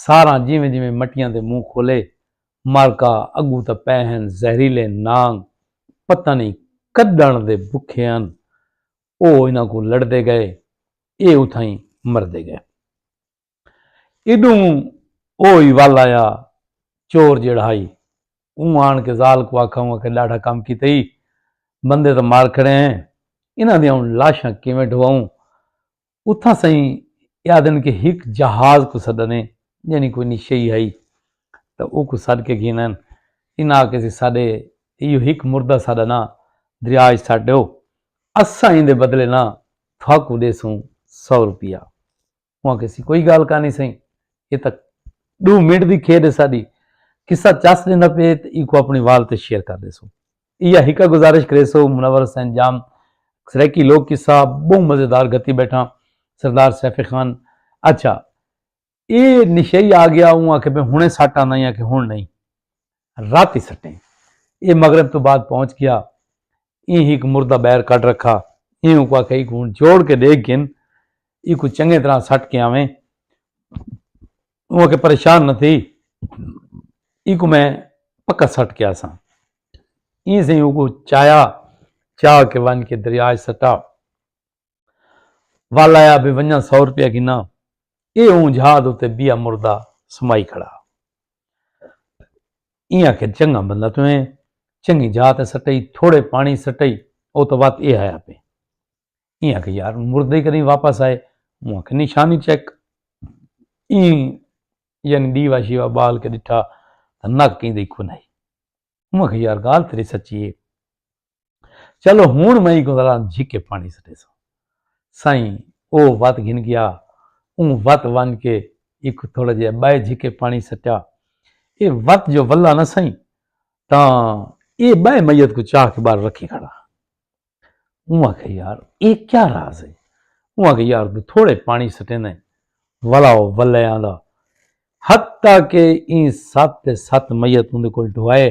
ساراں جیویں جیویں مٹیاں دے منہ کھولے، مارکا اگوں تاں پئے ہن زہریلے نانگ، پتہ نئیں کڈݨ دے بکھے ہن۔ او انہاں کوں لڑدے گئے، اے اتھائیں مردے گئے۔ ایݙوں او ای ول آیا چور جیڑھا ہئی، اوں آن کے ذال کوں آکھا، اوں آکھے ݙاڈھا کم کیتے ای، بندے تاں مار کھڑے ہیں، انہاں دیاں ہݨ لاشاں کیویں ڈھواؤں؟ اتھاں سئیں اے آہدن کہ ہک جہاز کوں سݙنے، یعنی کوئی نشئی ہئی تاں اوکوں سݙ کے گھنن۔ انہاں آکھے سی ساݙے ایہو ہک مردہ ساݙا نہ دریا اچ سٹ ݙیو، اساں ایندے بدلے نہ تھاکوں ݙیسوں سو روپیہ۔ اوں آکھے سی کوئی ڳالھ کائنی سئیں، اے تاں ݙو منٹ دی کھیݙ ہے ساݙی، قصہ چس ݙیندا پئے تے ایکوں اپݨی وال تے شیئر کر ݙیسوں۔ ایہا ہکا گزارش کریسو منور حسین جام سرائیکی لوک قصہ ٻہوں مزیدار گھتی ٻیٹھاں سردار سیف خان۔ اچھا اے نشئی آ گیا، اوں آکھے میں ہݨے سٹ آنداں، ایں آکھے ہݨ نئیں، راتی سٹیں۔ اے مغرب توں بعد پہنچ گیا، ایں ہک مردہ ٻاہر کڈھ رکھا، ایں اونکوں آکھیا ایکوں ہݨ جوڑ کے ݙیکھ گھن، ایکوں چنگے طرح سٹ کے آویں۔ اوں آکھیا پریشان نہ تھی، ایکوں میں پکا سٹ کے آساں۔ ایں سئیں اونکوں چایا، چا کے ونڄ کے دریا اچ سٹا۔ ول آیا بھئی ونڄاں سو روپیہ گھناں، اے اوں جھا دے اتے ٻیا مردہ سمائی کھڑا۔ ایں آکھے چنگا بندہ توں ہیں، چنگی جھا تے سٹئی، تھوڑے پاݨی سٹئی، او تاں وت اے آیا پئے۔ ایں آکھے یار مردے کݙیں واپس آئے؟ اوں آکھے نشانی چیک۔ ایں یعنی ݙیوا شیوا ٻال کے ݙٹھا تاں نک کہیں دے ایکوں نئیں۔ اوں آکھیا یار ڳالھ تیݙی سچی ہے، چلو ہݨ میں ایکوں ذرا جھکے پاݨی سٹیساں۔ سئیں او وت گھن ڳیا، اوں وت ونڄ کے ایکوں تھوڑا جیہا ٻئے جھکے پاݨی سٹیا۔ اے وت جو ولا نہ سئیں تاں اے ٻئے میت کوں چا کے ٻاہر رکھی کھڑا۔ اوں آکھیا یار اے کیا راز ہے؟ اوں آکھیا یار توں تھوڑے پاݨی سٹیندیں ولا او ولے آندا۔ حتی کہ ایں ست دے ست میت اوندے کول ڈھوائے،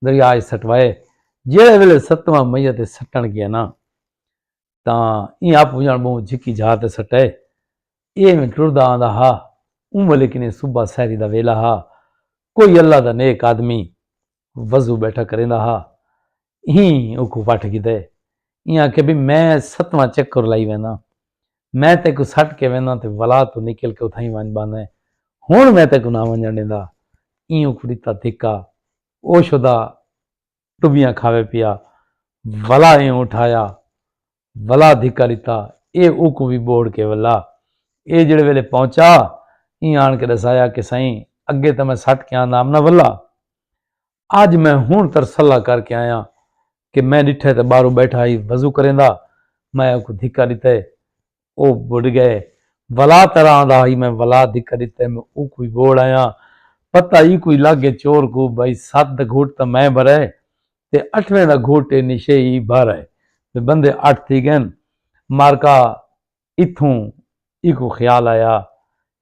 دریا اچ سٹوائے۔ جیڑھے ویلے ستواں میت تے سٹݨ ڳیا نا تاں ایں اپݨ ٻہوں جھکی جھا تے سٹے۔ ایویں ٹردا آندا ہا۔ اوں ویلے کنیں صبح سحری دا ویلا ہا۔ کوئی اللہ دا نیک آدمی وضو ٻیٹھا کریندا ہا۔ ایں اوکوں وٹھ گھدے۔ ایں آکھیا بھئی میں ستواں چکر لائی وینداں، میں تیکوں سٹ کے وینداں تے ولا توں نکل کے اتھائیں ونڄ ٻاہندیں، ہݨ میں تیکوں نہ ونڄݨ ݙیندا۔ ایں اوکوں ݙتا دھکا، او شدا ٹٻیاں کھاوے پیا۔ ولا ایوں اٹھایا، ولا دھکا ݙتا، اے اوکوں وی ٻوڑ کے ولا۔ اے جیڑھے ویلے پہنچا، ایں آن کے ݙسایا کہ سئیں، اڳے تاں میں سٹ کے آندا ہم نا ولا، اڄ میں ہݨ ترسلا کر کے آیاں کہ میں ݙٹھے تے ٻاہروں ٻیٹھا ہئی وضو کریندا، میں اوکوں دھکا ݙتے، او ٻݙ ڳئے۔ ولا ترا آندا ہئی، میں ولا دھکا ݙتے، میں اوکوں وی ٻوڑ آیاں۔ پتہ ای کوئی لڳ ڳئے چور کوں، بھئی ست دا گھٹ تاں میں بھرے تے اٹھویں دا گھٹ اے نشے ای بھر آئے۔ تے بندے اٹھ تھی ڳئن۔ مارکا اتھوں ایکوں خیال آیا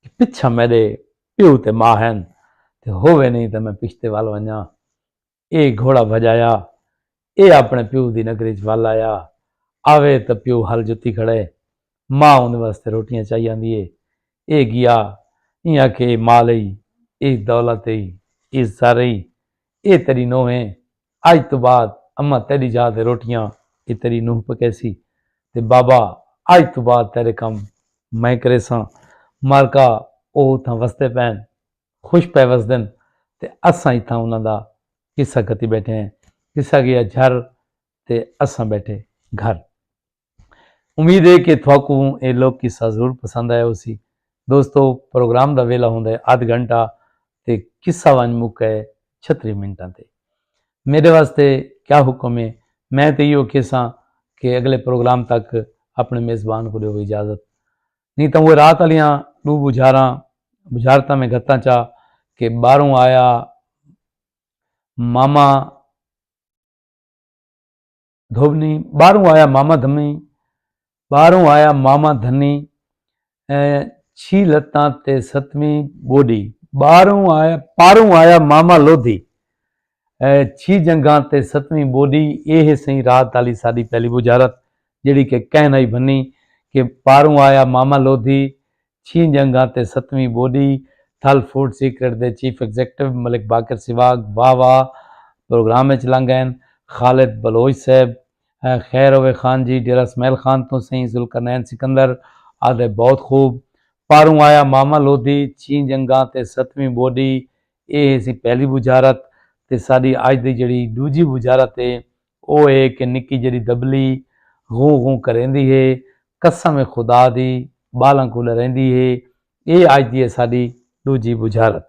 کہ پچھاں میݙے پیو تے ماء ہن، تے ہووے نئیں تاں میں پشتے ول ونڄاں۔ اے گھوڑا بھڄایا، اے اپݨے پیو دی نگری اچ ول آیا۔ آوے تاں پیو ہل جتی کھڑے، ماء اوندے واسطے روٹیاں چائی آندی اے۔ اے ڳیا، ایں آکھے، اے مال ہئی، اے دولت ہئی، اے زر ہئی، اے تیݙی نونہہ اے۔ اڄ توں بعد اماں تیݙی جاہ تے روٹیاں، اے تیݙی نونہہ پکیسی۔ تے بابا، اڄ توں بعد تیݙے کم میں کریساں۔ مارکا او اتھاں وسدے پئن، خوش پئے وسدن، تے اساں اتھاں انہاں دا قصہ کتی ٻیٹھے ہیں۔ قصہ ڳیا جھر تے اساں ٻیٹھے گھر۔ امید ہے کہ تھاکوں اے لوک قصہ ضرور پسند آیا ہوسی۔ دوستو، پروگرام دا ویلا ہوندا ہے ادھ گھنٹہ تے قصہ ونڄ مکا ہے چھتری منٹاں تے۔ میݙے واسطے کیا حکم ہے، میں تے ایہو کھیساں کہ اڳلے پروگرام تک اپݨے میزبان کوں ݙیو اجازت۔ نئیں تاں اوہ رات آلیاں ݙو بجھاراں، بجھارتاں میں گھتاں چا کہ ٻاہروں آیا ماما دھونی، ٻاہروں آیا ماما دھمی، ٻاہروں آیا ماما دھنی، اے چھی لتاں تے ستویں ٻوݙی، ٻاہروں آیا، پاروں آیا ماما لودھی، اے چھی جنگھاں تے ستویں ٻوݙی۔ اے ہے سئیں رات آلی ساݙی پہلی بجھارت، جیڑھی کہ کہیں نائی بھنی کہ پاروں آیا ماما لودھی، چھی جنگھاں تے ستویں ٻوݙی۔ تھل فوڈ سیکرٹ دے چیف ایگزیکٹو ملک باقر سواگ واہ واہ پروگرام اچ لنگ ڳئن۔ خالد بلوچ صاحب، اے خیر ہووے خان جی، ڈیرہ اسماعیل خان توں سئیں ذوالقرنین سکندر آہدے بہت خوب۔ پاروں آیا ماما لودھی، چھی جنگھاں تے ستویں ٻوݙی۔ اے ہے سئیں پہلی بجھارت۔ تے ساݙی اڄ دی جیڑھی ݙوجھی بجھارت ہے، او اے کہ نکی جیڑھی دٻلی غوں غوں کریندی ہے، قسم خدا دی ٻالاں کوں ݙریندی ہے۔ اے اڄ دی ہے ساݙی ݙوجھی بجھارت۔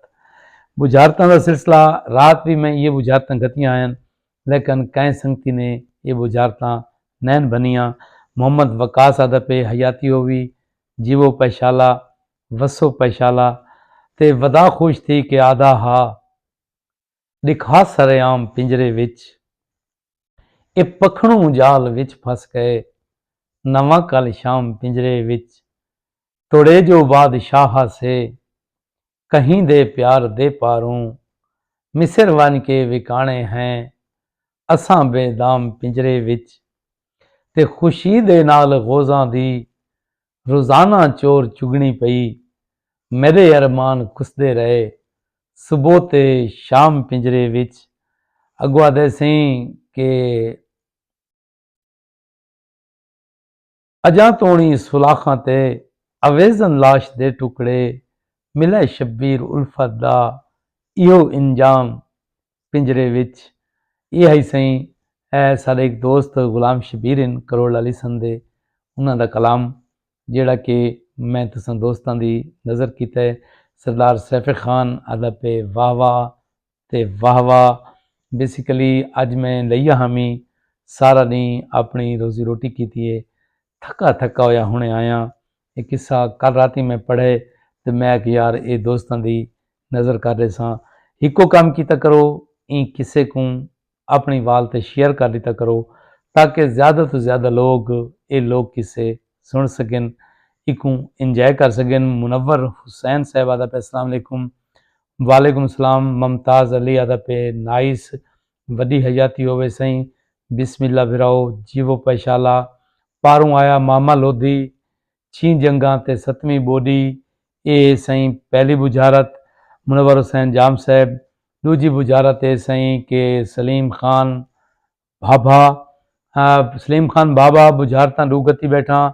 بجھارتاں دا سلسلہ، رات وی میں ایہے بجھارتاں گھتیاں ہن، لیکن کہیں سنگتی نے اے بجھارتاں نین بھنیاں۔ محمد وقاص آہدا پئے، حیاتی ہووی، جیوو پئے شالا، وسو پئے شالا۔ تے ودا خوش تھی کے آہدا ہا، ݙکھا سرعام پنجرے وچ، اے پکھݨوں جال وچ پھس ڳئے، نواں کل شام پنجرے وچ۔ توڑے جو بادشاہ ہاسے، کہیں دے پیار دے پاروں، مصر ونڄ کے وکاݨے ہیں اساں بے دام پنجرے وچ۔ تے خوشی دے نال غوزاں دی روزانہ چور چڳݨی پئی، میݙے ارمان کسدے رہے صبح تے شام پنجرے وچ۔ اڳوں آہدے سئیں کہ اڄاں توݨی سلاخاں تے اویزن لاش دے ٹکڑے ملے شبیر الفت دا ایہو انجام پنجرے وچ۔ اے ہئی سئیں، اے ساݙے ہک دوست غلام شبیر ہن کروڑ آلی سندھ دے، انہاں دا کلام جیڑھا کہ میں تساں دوستاں دی نظر کیتا ہے۔ سردار سیف خان آہدا پئے واہ واہ تے واہ واہ۔ بیسیکلی اڄ میں لئی ہامی سارا ݙینہہ اپݨی روزی روٹی کیتی ہے، تھکا تھکا ہویا ہݨے آیاں۔ اے قصہ کل راتی میں پڑھے تے میں آکھیا یار اے دوستاں دی نظر کر ݙیساں۔ ہکو کم کیتا کرو، ایں قصے کوں اپݨی وال تے شیئر کر ݙتا کرو تاکہ زیادہ توں زیادہ لوگ اے لوک قصے سݨ سڳن، ایکوں انجوائے کر سڳن۔ منور حسین صاحب آہدا پئے السلام علیکم۔ وعلیکم السلام۔ ممتاز علی آہدا پئے نائس، وݙی حیاتی ہووے سئیں۔ بسم اللہ بھراؤ، جیوو پئے شالا۔ پاروں آیا ماما لودھی، چھی جنگاں تے ستویں ٻوݙی۔ اے سئیں پہلی بجھارت۔ منور حسین جام صاحب، ݙوجھی بجھارت اے سئیں کہ سلیم خان بھابھا، آ، سلیم خان بھابھا بجھارتاں ݙو گھتی ٻیٹھاں۔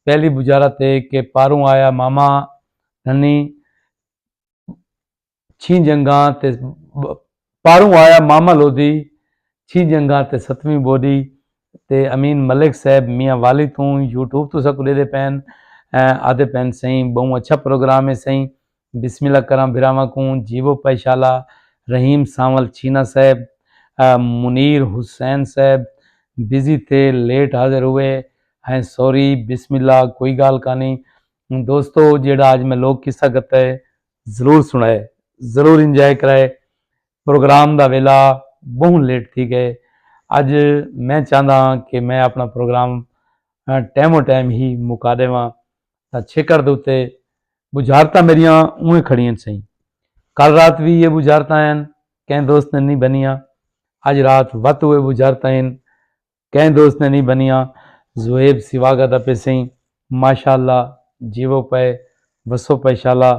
پہلی بجھارت اے کہ پاروں آیا ماما دھنی، چھی جنگاں تے ب-، پاروں آیا ماما لودھی، چھی جنگاں تے ستویں ٻوݙی۔ تے امین ملک صاحب میاں والی توں یوٹیوب توں ساکوں ݙیہدے پئن، آہدے پئن سئیں ٻہوں اچھا پروگرام ہے سئیں، بسم اللہ کراں بھراواں کوں، جیوو پئے شالا۔ رحیم سانول چھینا صاحب، منیر حسین صاحب بزی تھے، لیٹ حاضر ہوئے ہیں، سوری۔ بسم اللہ، کوئی ڳالھ کائنی۔ دوستو، جیڑھا اڄ میں لوک قصہ گھتا ہے، ضرور سݨائے، ضرور انجوائے کرائے۔ پروگرام دا ویلا ٻہوں لیٹ تھی ڳئے۔ اڄ میں چاہندا ہاں کہ میں اپݨا پروگرام ٹائمو ٹائم ہی مکا ݙیواں۔ تاں چھیکڑ دے اتے ٻجھارتاں میݙیاں اونویں کھڑی ہن سئیں۔ کل رات وی اے ٻجھارتاں ہن، کہیں دوست نے نی بھنیاں۔ اڄ رات وت اوہے ٻجھارتاں ہن، کہیں دوست نے نی بھنیاں۔ زوہیب سیواگ آہدا پئے سئیں، ماشاء اللہ، جیوو پئے، وسو پئے شالا،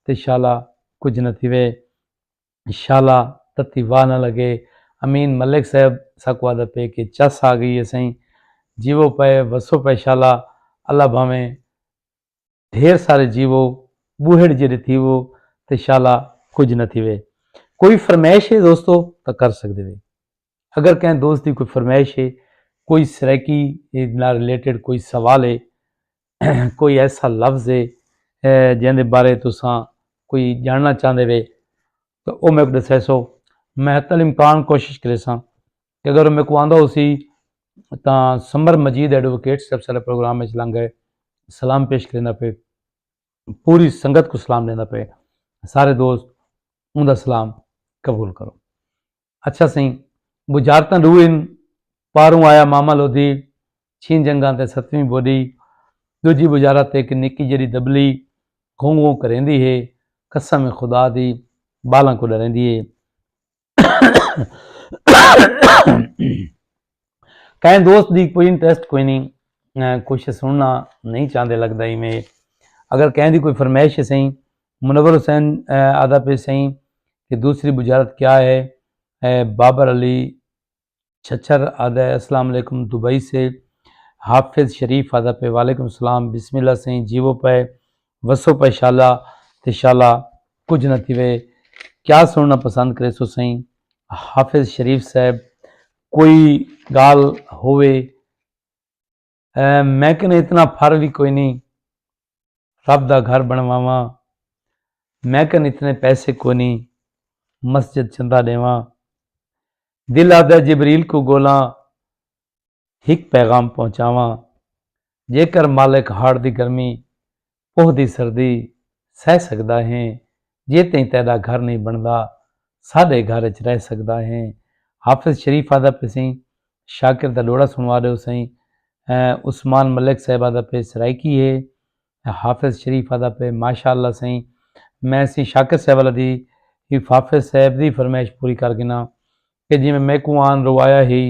تے شالا کجھ نہ تھیوے۔ شالا تتی واہ نہ لڳے۔ امین ملک صاحب ساکوں آہدا پئے کہ چس آ ڳئی ہے سئیں، جیوو پئے، وسو پئے شالا، اللہ بھانویں ڈھیر سارے جیوو، ٻوہڑ جیڑھے تھیوو تے شالا کجھ نہ تھیوے۔ کوئی فرمائش ہے دوستو تاں کر سڳدے وے۔ اگر کہیں دوست دی کوئی فرمائش ہے، کوئی سرائیکی نال ریلیٹڈ کوئی سوال ہے، کوئی ایسا لفظ ہے جیندے بارے تساں کوئی ڄاݨنا چاہندے وے، تاں او میکوں ݙسیسو۔ محت الامکان کوشش کریساں کہ اگر او میکوں آندا ہوسی تاں سمر مجید ایڈووکیٹ صاحب سارے پروگرام وچ لنگ ڳئے، سلام پیش کریندا پئے، پوری سنگت کوں سلام ݙیندا پئے۔ سارے دوست اوندا سلام قبول کرو۔ اچھا سئیں، ٻجھارتاں ݙو ہن، پاروں آیا ماما لودھی، چھیں جنگاں تے ستویں ٻوݙی، ݙوجھی ٻجھارت ہک نکی جیڑھی دٻلی گھوں گھوں کریندی ہے، قسم خدا دی ٻالاں کوں ݙریندی ہے۔ کہیں دوست دی کوئی انٹرسٹ کوئی نہیں، کچھ سننا نہیں چاہندے لگدا ہی میں۔ اگر کہیں دی کوئی فرمائش ہے سئیں، منور حسین آہدا پئے سئیں کہ دوسری بجارت کیا ہے؟ بابر علی چھچھر آہدا ہے السلام علیکم دبئی سے۔ حافظ شریف آہدا پئے وعلیکم السلام، بسم اللہ سئیں، جیوو پئے، وسو پئے شالا تے شالا کجھ نہ تھیوے۔ کیا سننا پسند کریسو سئیں؟ حافظ شریف صاحب، کوئی ڳالھ ہووے۔ میں کن اتنا پھر وی کوئی نی رب دا گھر بݨواواں، میں کن اتنے پیسے کوئی نی مسجد چندہ ݙیواں۔ دل آہدا جبریل کوں ڳولاں ہک پیغام پہنچاواں۔ جیکر مالک ہاڑ دی گرمی پوہ دی سردی سہہ سڳدا ہیں، جے تئیں تیݙا گھر نئیں بݨدا ساݙے گھر اچ رہ سڳدا ہیں۔ حافظ شریف آہدا پئے سئیں شاکر دا ݙوہڑا سݨوا ݙیو سئیں۔ عثمان ملک صاحب آہدا پئے سرائیکی ہے۔ حافظ شریف آہدا پئے ماشاء اللہ سئیں۔ میں سئیں شاکر صاحب والا دی حافظ صاحب دی فرمائش پوری کر گھناں کہ جیویں میکوں آن روایا ہئی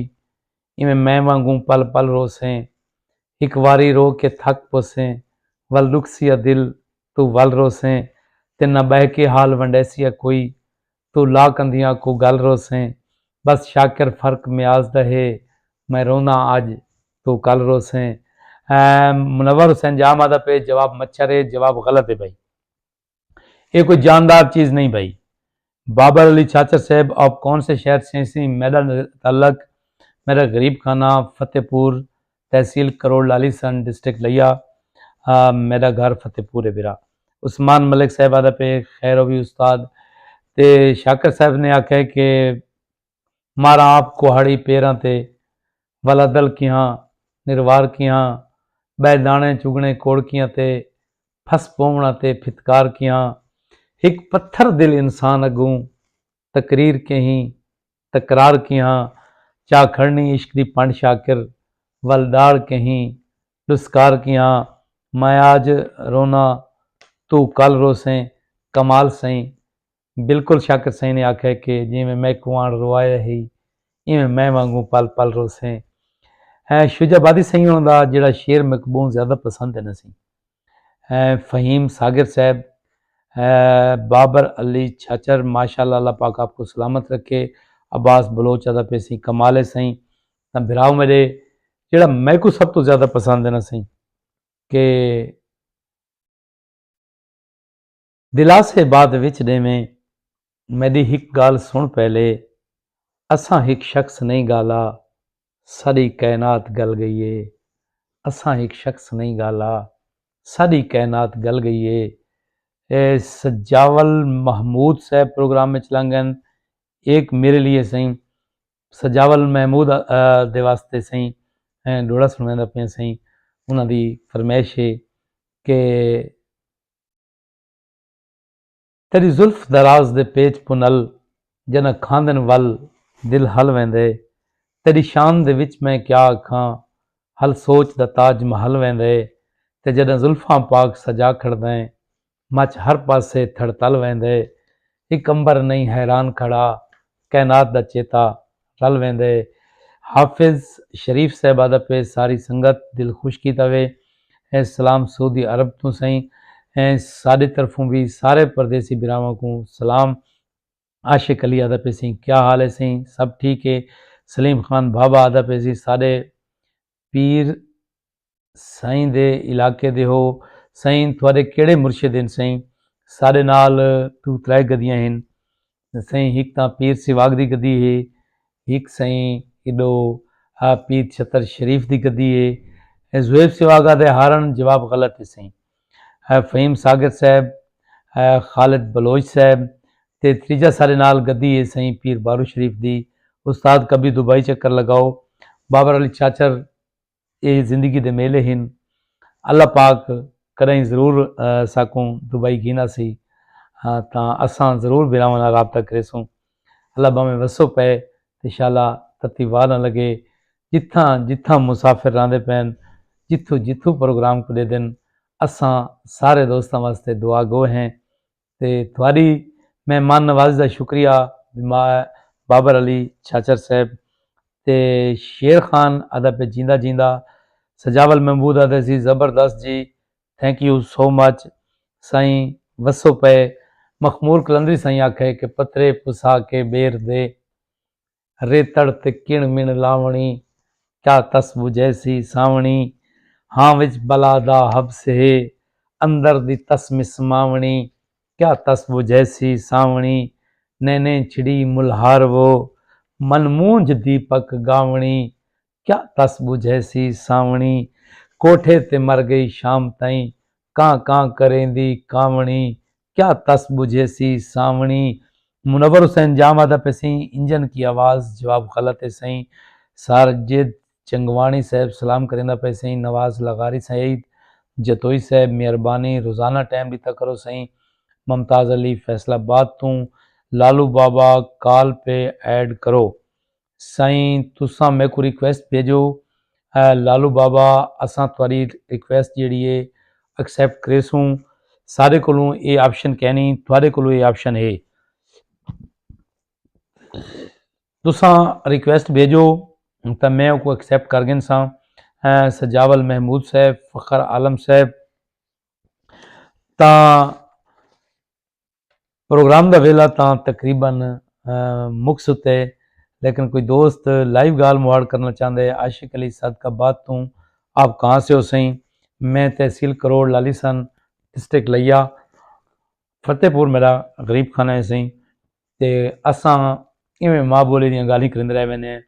ایویں میں وانگوں پل پل روسیں۔ ہک واری رو کے تھک پوسیں، ول ݙکھسی آ دل توں ول روسیں، تے نہ ٻہہ کے حال ونڈیسی آ کوئی، توں لا کندھیاں کوں گل روسیں۔ بس شاکر فرق میاز دا ہے، میں روناں اڄ توں کل روسیں۔ منور حسین جام آہدا پئے جواب مچھر ہے، جواب غلط ہے بھائی۔ اے کوئی جاندار چیز نئیں بھائی۔ بابر علی چھاچر صاحب آپ کون سے شہر سے ہیں؟ میڈا تعلق میڈا غریب خانہ فتح پور تحصیل کروڑ لالی سن ڈسٹرکٹ لیا۔ میڈا گھر فتح پور ہے برا۔ عثمان ملک صاحب آدھا پہ خیر ہووی استاد۔ تے شاکر صاحب نے آکھیا کہ ماراں آپ کوہاڑی پیراں تے ولادل کیہاں نروار کیہاں ٻئے داݨے چگݨے کوڑکیاں تے پھس پووݨا تے پھتکار کیہاں ہک پتھر دل انسان اڳوں تقریر کیہی تکرار کیہاں چا کھڑنی عشق دی پنڈ شاکر ول ݙاڑھ کیہی ݙسکار کیہاں میں آج رونا توں کل روسیں کمال سئیں۔ بالکل شاکر سئیں نے آکھیا کہ جیویں میکوں آن روایا ہئی ایویں میں وانگوں پل پل روسیں۔ ایں شجاع آبادی سئیں ہوݨ دا جیڑھا شعر میکوں ٻہوں زیادہ پسند ہے نا سئیں۔ ایں فہیم ساگر صاحب، ایں بابر علی چھاچر ماشاءاللہ اللہ پاک آپ کو سلامت رکھے۔ عباس بلوچ آہدا پئے سئیں کمال ہے سئیں۔ تاں بھراؤ میݙے جیڑھا میکوں سب توں زیادہ پسند ہے نا سئیں کہ دلاسے بعد وچ ݙیویں میݙی ہک ڳالھ سݨ پہلے اساں ہک شخص نئیں ڳالا ساݙی کائنات ڳل ڳئی اے۔ اساں ہک شخص نئیں ڳالا، ساݙی کائنات ڳل ڳئی اے۔ اے سجاول محمود صاحب پروگرام وچ لنگن، ایک میرے لیے سئیں۔ سجاول محمود دے واسطے سئیں ڈوڑا سنویندا پیا سئیں۔ انہاں دی فرمائش ہے کہ تیݙی زلف دراز دے پیچ پنل، جݙاں کھاندن ول دل ہل ویندے۔ تیݙی شان دے وچ میں کیا آکھاں، ہل سوچ دا تاج محل ویندے۔ تے جݙاں زلفاں پاک سجا کھڑدیں، مچ ہر پاسے تھڑتل ویندے۔ ہک عنبر نئیں حیران کھڑا، کائنات دا چیتا رل ویندے۔ حافظ شریف صاحب آہدا پئے، ساری سنگت دل خوش کیتا وے۔ اے سلام سعودی عرب توں سئیں۔ اے ساݙے طرفوں وی سارے پردیسی بھراواں کوں سلام۔ عاشق علی آہدا پئے سئیں، کیا حال ہے سئیں؟ سب ٹھیک ہے؟ سلیم خان بھابھا آہدا پئے سئیں، ساݙے پیر سئیں دے علاقے دے ہو؟ سئیں تہاݙے کیڑھے مرشد ہن سئیں؟ ساݙے نال ݙو ترائے گدیاں ہن سئیں، ہک تاں پیر سیواگ دی گدی ہے، ہک سئیں ایݙو آ پیر چھتر شریف دی گدی ہے۔ اے زویب سیواگ آہدے ہارن، جواب غلط ہے سئیں۔ اے فہیم ساگر صاحب، اے خالد بلوچ صاحب، تے تریجھا ساݙے نال گدی ہے سئیں پیر بارو شریف دی۔ استاد کبھی دبئی چکر لگاؤ۔ بابر علی چاچر، اے زندگی دے میلے ہن۔ اللہ پاک کݙاہیں ضرور ساکوں دبئی گھن آسی، تاں اساں ضرور بھراواں نال رابطہ کریسوں۔ اللہ بھاویں وسو پئے تے شالا تتی واہ نہ لڳے۔ جتھاں جتھاں مسافر رہندے پئن، جتھوں جتھوں پروگرام کوں ݙیدن، اساں سارے دوستاں واسطے دعا گو ہیں۔ تے تہاݙی مہمان نوازی دا شکریہ بابر علی چھاچر صاحب۔ تے شیر خان آہدا پئے جیندا جیندا۔ سجاول محمود آہدے سی زبردست جی، thank you so much سائیں۔ وسو پئے۔ مخمور قلندری سائیں آکھے کہ پترے پسا کے ٻیر دے، ریتڑ تے کݨ مݨ لاوݨی، کیا تس ٻجھیسی ساوݨی۔ ہاں وچ بلا دا حبس ہے، اندر دی تس مسماوݨی، کیا تس ٻجھیسی ساوݨی۔ نینیں چھڑی ملہار وو، من مونجھ دیپک ڳاوݨی، کیا تس ٻجھیسی ساوݨی۔ کوٹھے تے مر ڳئی شام تئیں، کاں کاں کریندی کاوݨی، کیا تس ٻجھیسی ساوݨی۔ منور حسین جام آہدا پئے سئیں، انجن کی آواز، جواب غلط ہے سئیں۔ ساجد چنگواݨی صاحب سلام کریندا پئے سئیں۔ نواز لغاری سعید جتوئی صاحب، مہربانی روزانہ ٹائم ݙتا کرو سئیں۔ ممتاز علی فیصل آباد توں۔ لالو بابا کال پے ایڈ کرو۔ سائیں تساں میکوں ریکویسٹ بھیجو۔ اے لالو بابا، اساں تہاݙی ریکویسٹ جیڑھی ہے ایکسیپٹ کریسوں۔ ساݙے کولوں اے آپشن کینی، تہاݙے کولوں اے آپشن ہے۔ تساں ریکویسٹ بھیجو تاں میں اوکوں ایکسیپٹ کر گھنساں۔ اے سجاول محمود صاحب، فخر عالم صاحب، تاں پروگرام دا ویلھا تاں تقریبا مک ستے، لیکن کوئی دوست لائیو ڳالھ مہاڑ کرنا چاہندے۔ عاشق علی صدق آباد توں، آپ کہاں سے ہو سئیں؟ میں تحصیل کروڑ لالی سن، ڈسٹرکٹ لیا۔ فتح پور میرا غریب خانہ ہے سئیں۔ تے اساں ایویں ماں بولی دیاں ڳالھیں کریندے رہ ویندے ہیں،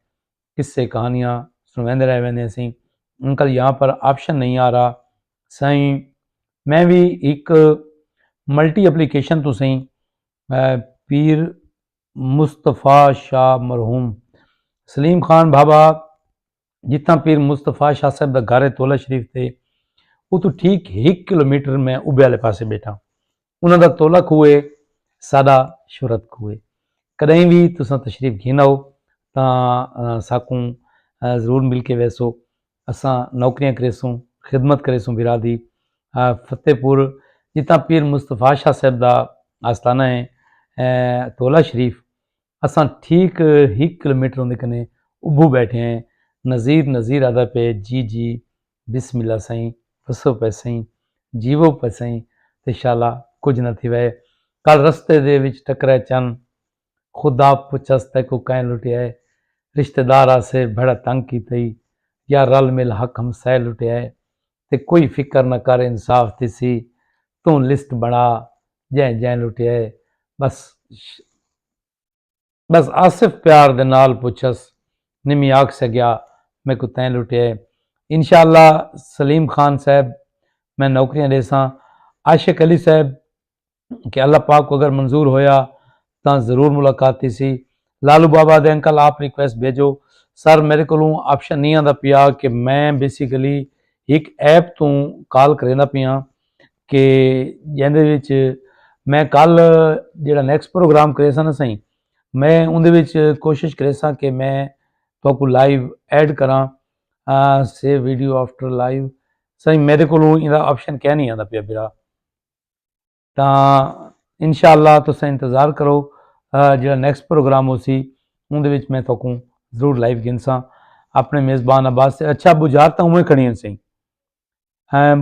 قصے کہانیاں سنویندے رہ ویندے ہیں سئیں۔ انکل یہاں پر آپشن نہیں آ رہا سائیں۔ میں وی ہک ملٹی اپلیکیشن توں سئیں، پیر مصطفی شاہ مرحوم۔ سلیم خان بھابا، جتھاں پیر مصطفی شاہ صاحب دا گھر ہے تولا شریف تے، اتوں ٹھیک ہک کلومیٹر میں ابھے والے پاسے ٻیٹھاں۔ انہاں دا تولا کھوہ ہے، ساݙا شہرت کھوہ ہے۔ کݙاہیں وی تساں تشریف گھن آؤ تاں ساکوں ضرور مل کے ویسو۔ اساں نوکریاں کریسوں، خدمت کریسوں بھرا دی۔ فتح پور جتھاں پیر مصطفی شاہ صاحب دا آستانہ ہے، تولا شریف، اساں ٹھیک ہک کلومیٹر اوندے کنے ابھو ٻیٹھے ہیں۔ نذیر نذیر آہدا پئے، جی جی، بسم اللہ سئیں، وسو پئے سئیں، جیوو پئے سئیں، تے شالا کجھ نہ تھیوے۔ کل رستے دے وچ ٹکرے چن، خدا پچھس تیکوں کئیں لٹیا ہے؟ رشتہ دار آسے بھڑا تنگ کیتئی، یا رل مل حق ہمسائے لٹیا ہے؟ تے کوئی فکر نہ کر انصاف تھیسی، توں لسٹ بݨا جئیں جئیں لٹیا ہے۔ بس بس آصف پیار دے نال پچھس، نمی آکھ سڳیا، میکوں تیں لٹیا ہے۔ انشاءاللہ سلیم خان صاحب میں نوکریاں ݙیساں۔ عاشق علی صاحب کہ اللہ پاک کوں اگر منظور ہویا تاں ضرور ملاقات تھیسی۔ لالو بابا دے انکل آپ ریکویسٹ بھیجو۔ سر میݙے کولوں آپشن نہیں آندا پیا کہ میں بیسیکلی ہک ایپ توں کال کریندا پیاں کہ جیندے وچ میں کل جیڑھا نیکسٹ پروگرام کریساں نا سائیں، میں اوندے وچ کوشش کریساں کہ میں تہاکوں لائیو ایڈ کراں۔ سیو ویڈیو آفٹر لائیو۔ سائیں میݙے کولوں ایندا آپشن کیا نہیں آندا پیا بھرا؟ تاں انشاءاللہ تساں انتظار کرو، جیڑھا نیکسٹ پروگرام ہوسی اوندے وچ میں تہاکوں ضرور لائیو گھنساں۔ اپݨے میزبان عباس سے اچھا بجھارتاں اوویں کھڑیاں سئیں۔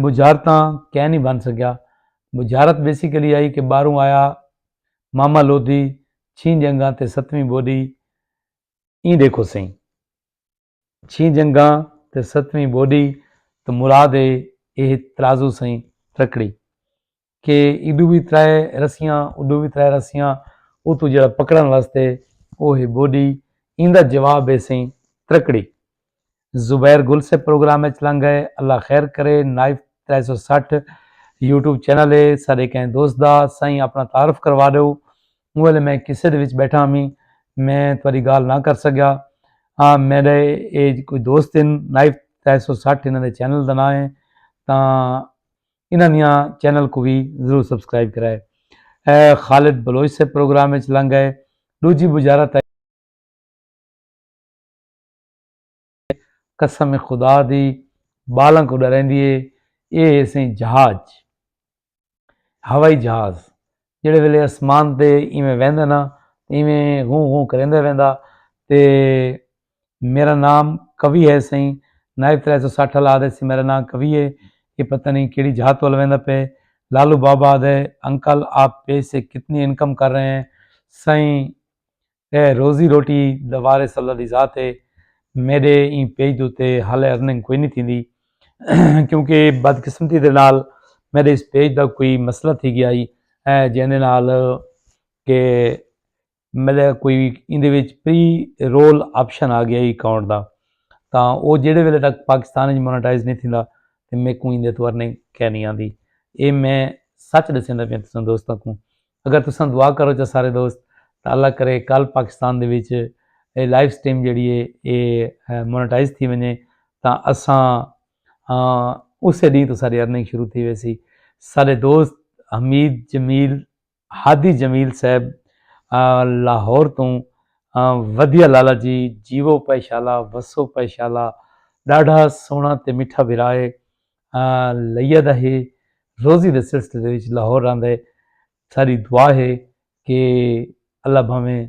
بجھارتاں کہہ نہیں بن سکیا۔ بجھارت بیسیکلی آئی کہ ٻاہروں آیا ماما لودھی، چھیں جنگاں تے ستویں ٻوݙی۔ ایں ݙیکھو سئیں، چھیں جنگاں تے ستویں ٻوݙی تاں مراد اے ایہ ترازو سئیں ترکڑی کہ ایݙو وی ترائے رسیاں، اݙو وی ترائے رسیاں، اتوں جیڑھا پکڑݨ واسطے او ہے ٻوݙی۔ ایندا جواب ہے سئیں ترکڑی۔ زبیر گل سے پروگرام اچ لنگ ڳئے، اللہ خیر کرے۔ نائف ترے سو سٹھ یوٹیوب چینل ہے ساݙے کہیں دوست دا۔ سائیں اپݨا تعارف کروا ݙیو۔ اوں ویلے میں کسے دے وچ ٻیٹھا ہمی، میں تہاݙی ڳالھ نہ کر سڳیا۔ ہاں میݙے اے کوئی دوست ہن، نائف ترے سو سٹھ انہاں دے چینل دا ناں ہے، تاں انہاں دیاں چینل کوں وی ضرور سبسکرائب کرائے۔ اے خالد بلوچ سے پروگرام اچ لنگ ڳئے۔ ݙوجھی بجھارت آئی۔ قسم خدا دی ٻالاں کوں ݙریندی ہے۔ اے ہے سئیں جہاز، ہوائی جہاز، جیڑھے ویلے اسمان تے ایویں ویندا نا، ایویں غوں غوں کریندا ویندا۔ تے میرا نام کوی ہے سئیں، نائف ترے سو سٹھ والا آہدے سی میرا نام کوی ہے، اے پتہ نہیں کیڑھی جہاز تول ویندا پئے۔ لالو بابا آہدے انکل آپ پیج سے کتنی انکم کر رہے ہیں؟ سئیں اے روزی روٹی دا وارث اللہ دی ذات ہے۔ میݙے ایں پیج دے اتے حالے ارننگ کوئی نہیں تھیندی کیونکہ بدقسمتی دے نال میݙے اس پیج دا کوئی مسئلہ تھی ڳیا ہئی، اے جیندے نال کہ میݙا کوئی ایندے وچ پری رول آپشن آ ڳیا ہئی اکاؤنٹ دا، تاں او جیڑھے ویلے تک پاکستان وچ مونیٹائز نہیں تھیندا تے میکوں ایندے تو ارننگ کائنی آندی۔ اے میں سچ ݙسیندا پیاں تساں دوستاں کوں۔ اگر تساں دعا کرو چا سارے دوست تاں اللہ کرے کل پاکستان دے وچ اے لائیو سٹریم جیڑھی ہے اے مونیٹائز تھی ونڄے تاں اساں اسے ݙینہہ توں ساݙی ارننگ شروع تھی ویسی۔ ساݙے دوست حمید جمیل، ہادی جمیل صاحب لاہور توں، ودیا لالا جی، جیوو پئے شالا، وسو پئے شالا، ݙاڈھا سوہݨا تے مٹھا بھرا ہے۔ لیا دا ہے، روزی دے سلسلے دے وچ لاہور رہندا ہے۔ ساݙی دعا ہے کہ اللہ بھاویں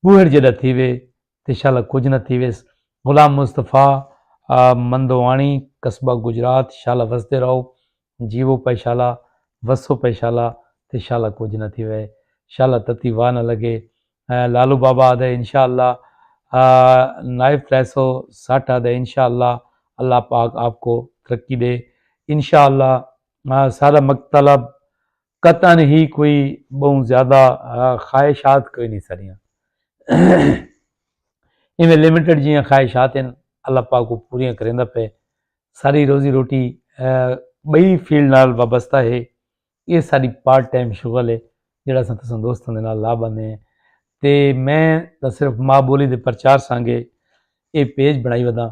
ٻوہڑ جیݙا تھیوے تے شالا کجھ نہ تھیویس۔ غلام مصطفی مندوآݨی، قصبہ گجرات، شالا وسدے رہو۔ جیوو پئے شالا، وسو پئے شالا تے شالا کجھ نہ تھیوے۔ شالا تتی واہ نہ لڳے۔ لالو بابا آہدے انشاءاللہ۔ نائف ترے سو سٹھ آہدے انشاءاللہ اللہ پاک آپ کو ترقی ݙے۔ انشاءاللہ سارا مطلب قطعا ہی کوئی ٻہوں زیادہ خواہشات کوئی نہیں ساݙیاں۔ ایویں لمیٹڈ جیاں خواہشات ہن، اللہ پاک کو پوریاں کریندا پئے۔ ساری روزی روٹی ٻئی فیلڈ نال وابستہ ہے۔ اے ساݙی پارٹ ٹائم شغل ہے جیڑھا اساں تساں دوستاں دے نال لا بندے ہیں۔ تے میں تاں صرف ماء ٻولی دے پرچار سانگے اے پیج بݨائی وداں۔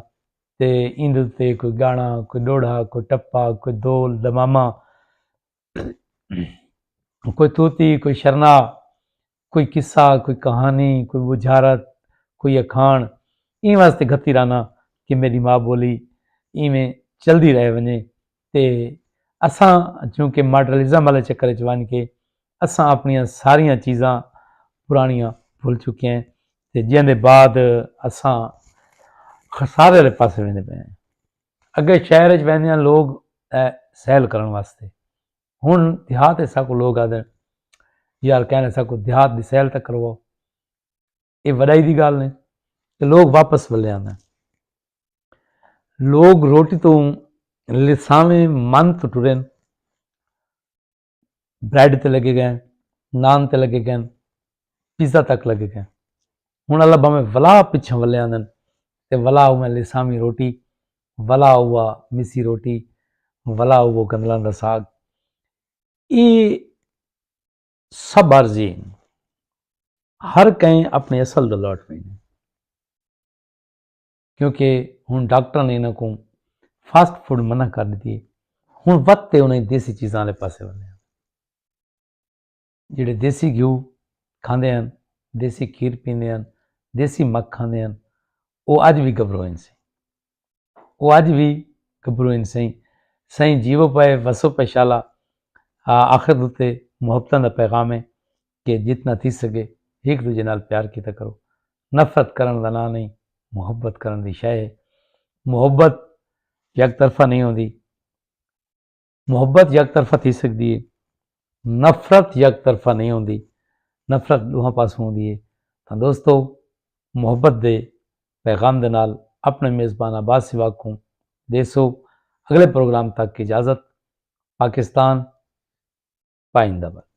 تے ایندے اتے کوئی ڳاݨا، کوئی ݙوہڑا، کوئی ٹپا، کوئی دول دمامہ، کوئی توتی، کوئی شرنا، کوئی قصہ، کوئی کہانی، کوئی بجھارت، کوئی اکھاݨ ایں واسطے گھتی رہنا کہ میݙی ماء ٻولی ایویں چلدی رہ ونڄے۔ تے اساں چونکہ ماڈرنلزم والے چکر وچ ونڄ کے اساں اپݨیاں ساریاں چیزاں پراݨیاں بھل چکے ہیں تے جیندے بعد اساں خسارے والے پاسے ویندے پئے ہیں۔ اگے شہر وچ ویندیاں لوگ سیل کرݨ واسطے، ہݨ دیہات وچ ساکوں لوگ آہدن یار کہنے ساکوں دیہات دی سیل تاں کرواؤ۔ اے وݙائی دی ڳالھ نئیں۔ تے لوگ واپس ولے آندن۔ لوگ روٹی توں لساویں من توں ٹرن، بریڈ تے لڳے ڳئن، نان تے لڳے ڳئن، پیزا تک لڳے ڳئن۔ ہݨ اللہ بھاویں ولا پچھاں ولے آندن، تے ولا او میں لسامی روٹی، ولا او مسی روٹی، ولا او گندلاں دا ساگ۔ اے سب عارضی ہن۔ ہر کہیں اپݨے اصل تے لوٹ ویندے، کیونکہ ہݨ ڈاکٹراں نے انہاں کوں فاسٹ فوڈ منع کر ݙتی ہے۔ ہݨ وت تے انہیں دیسی چیزاں والے پاسے ونڄے ہن۔ جیڑھے دیسی گھیو کھاندے ہن، دیسی کھیر پیندے ہن، دیسی مکھ کھاندے ہن، او اڄ وی گبرو ہن سئیں۔ او اڄ وی گبرو ہن سئیں۔ سئیں جیوو پئے، وسو پئے شالا۔ آ، آخرت اتے محبتاں دا پیغام ہے کہ جتنا تھی سڳے ہک ݙوجھے نال پیار کیتا کرو۔ نفرت کرݨ دا ناں نہیں، محبت کرݨ دی شے ہے۔ محبت یک طرفہ نہیں ہوندی، محبت یک طرفہ تھی سڳدی ہے، نفرت یک طرفہ نہیں ہوندی، نفرت ݙوہاں پاسوں ہوندی ہے۔ تاں دوستو، محبت دے پیغام دے نال اپݨے میزبان عباس سواگ کوں ݙیسو اڳلے پروگرام تک اجازت۔ پاکستان پائندہ باد۔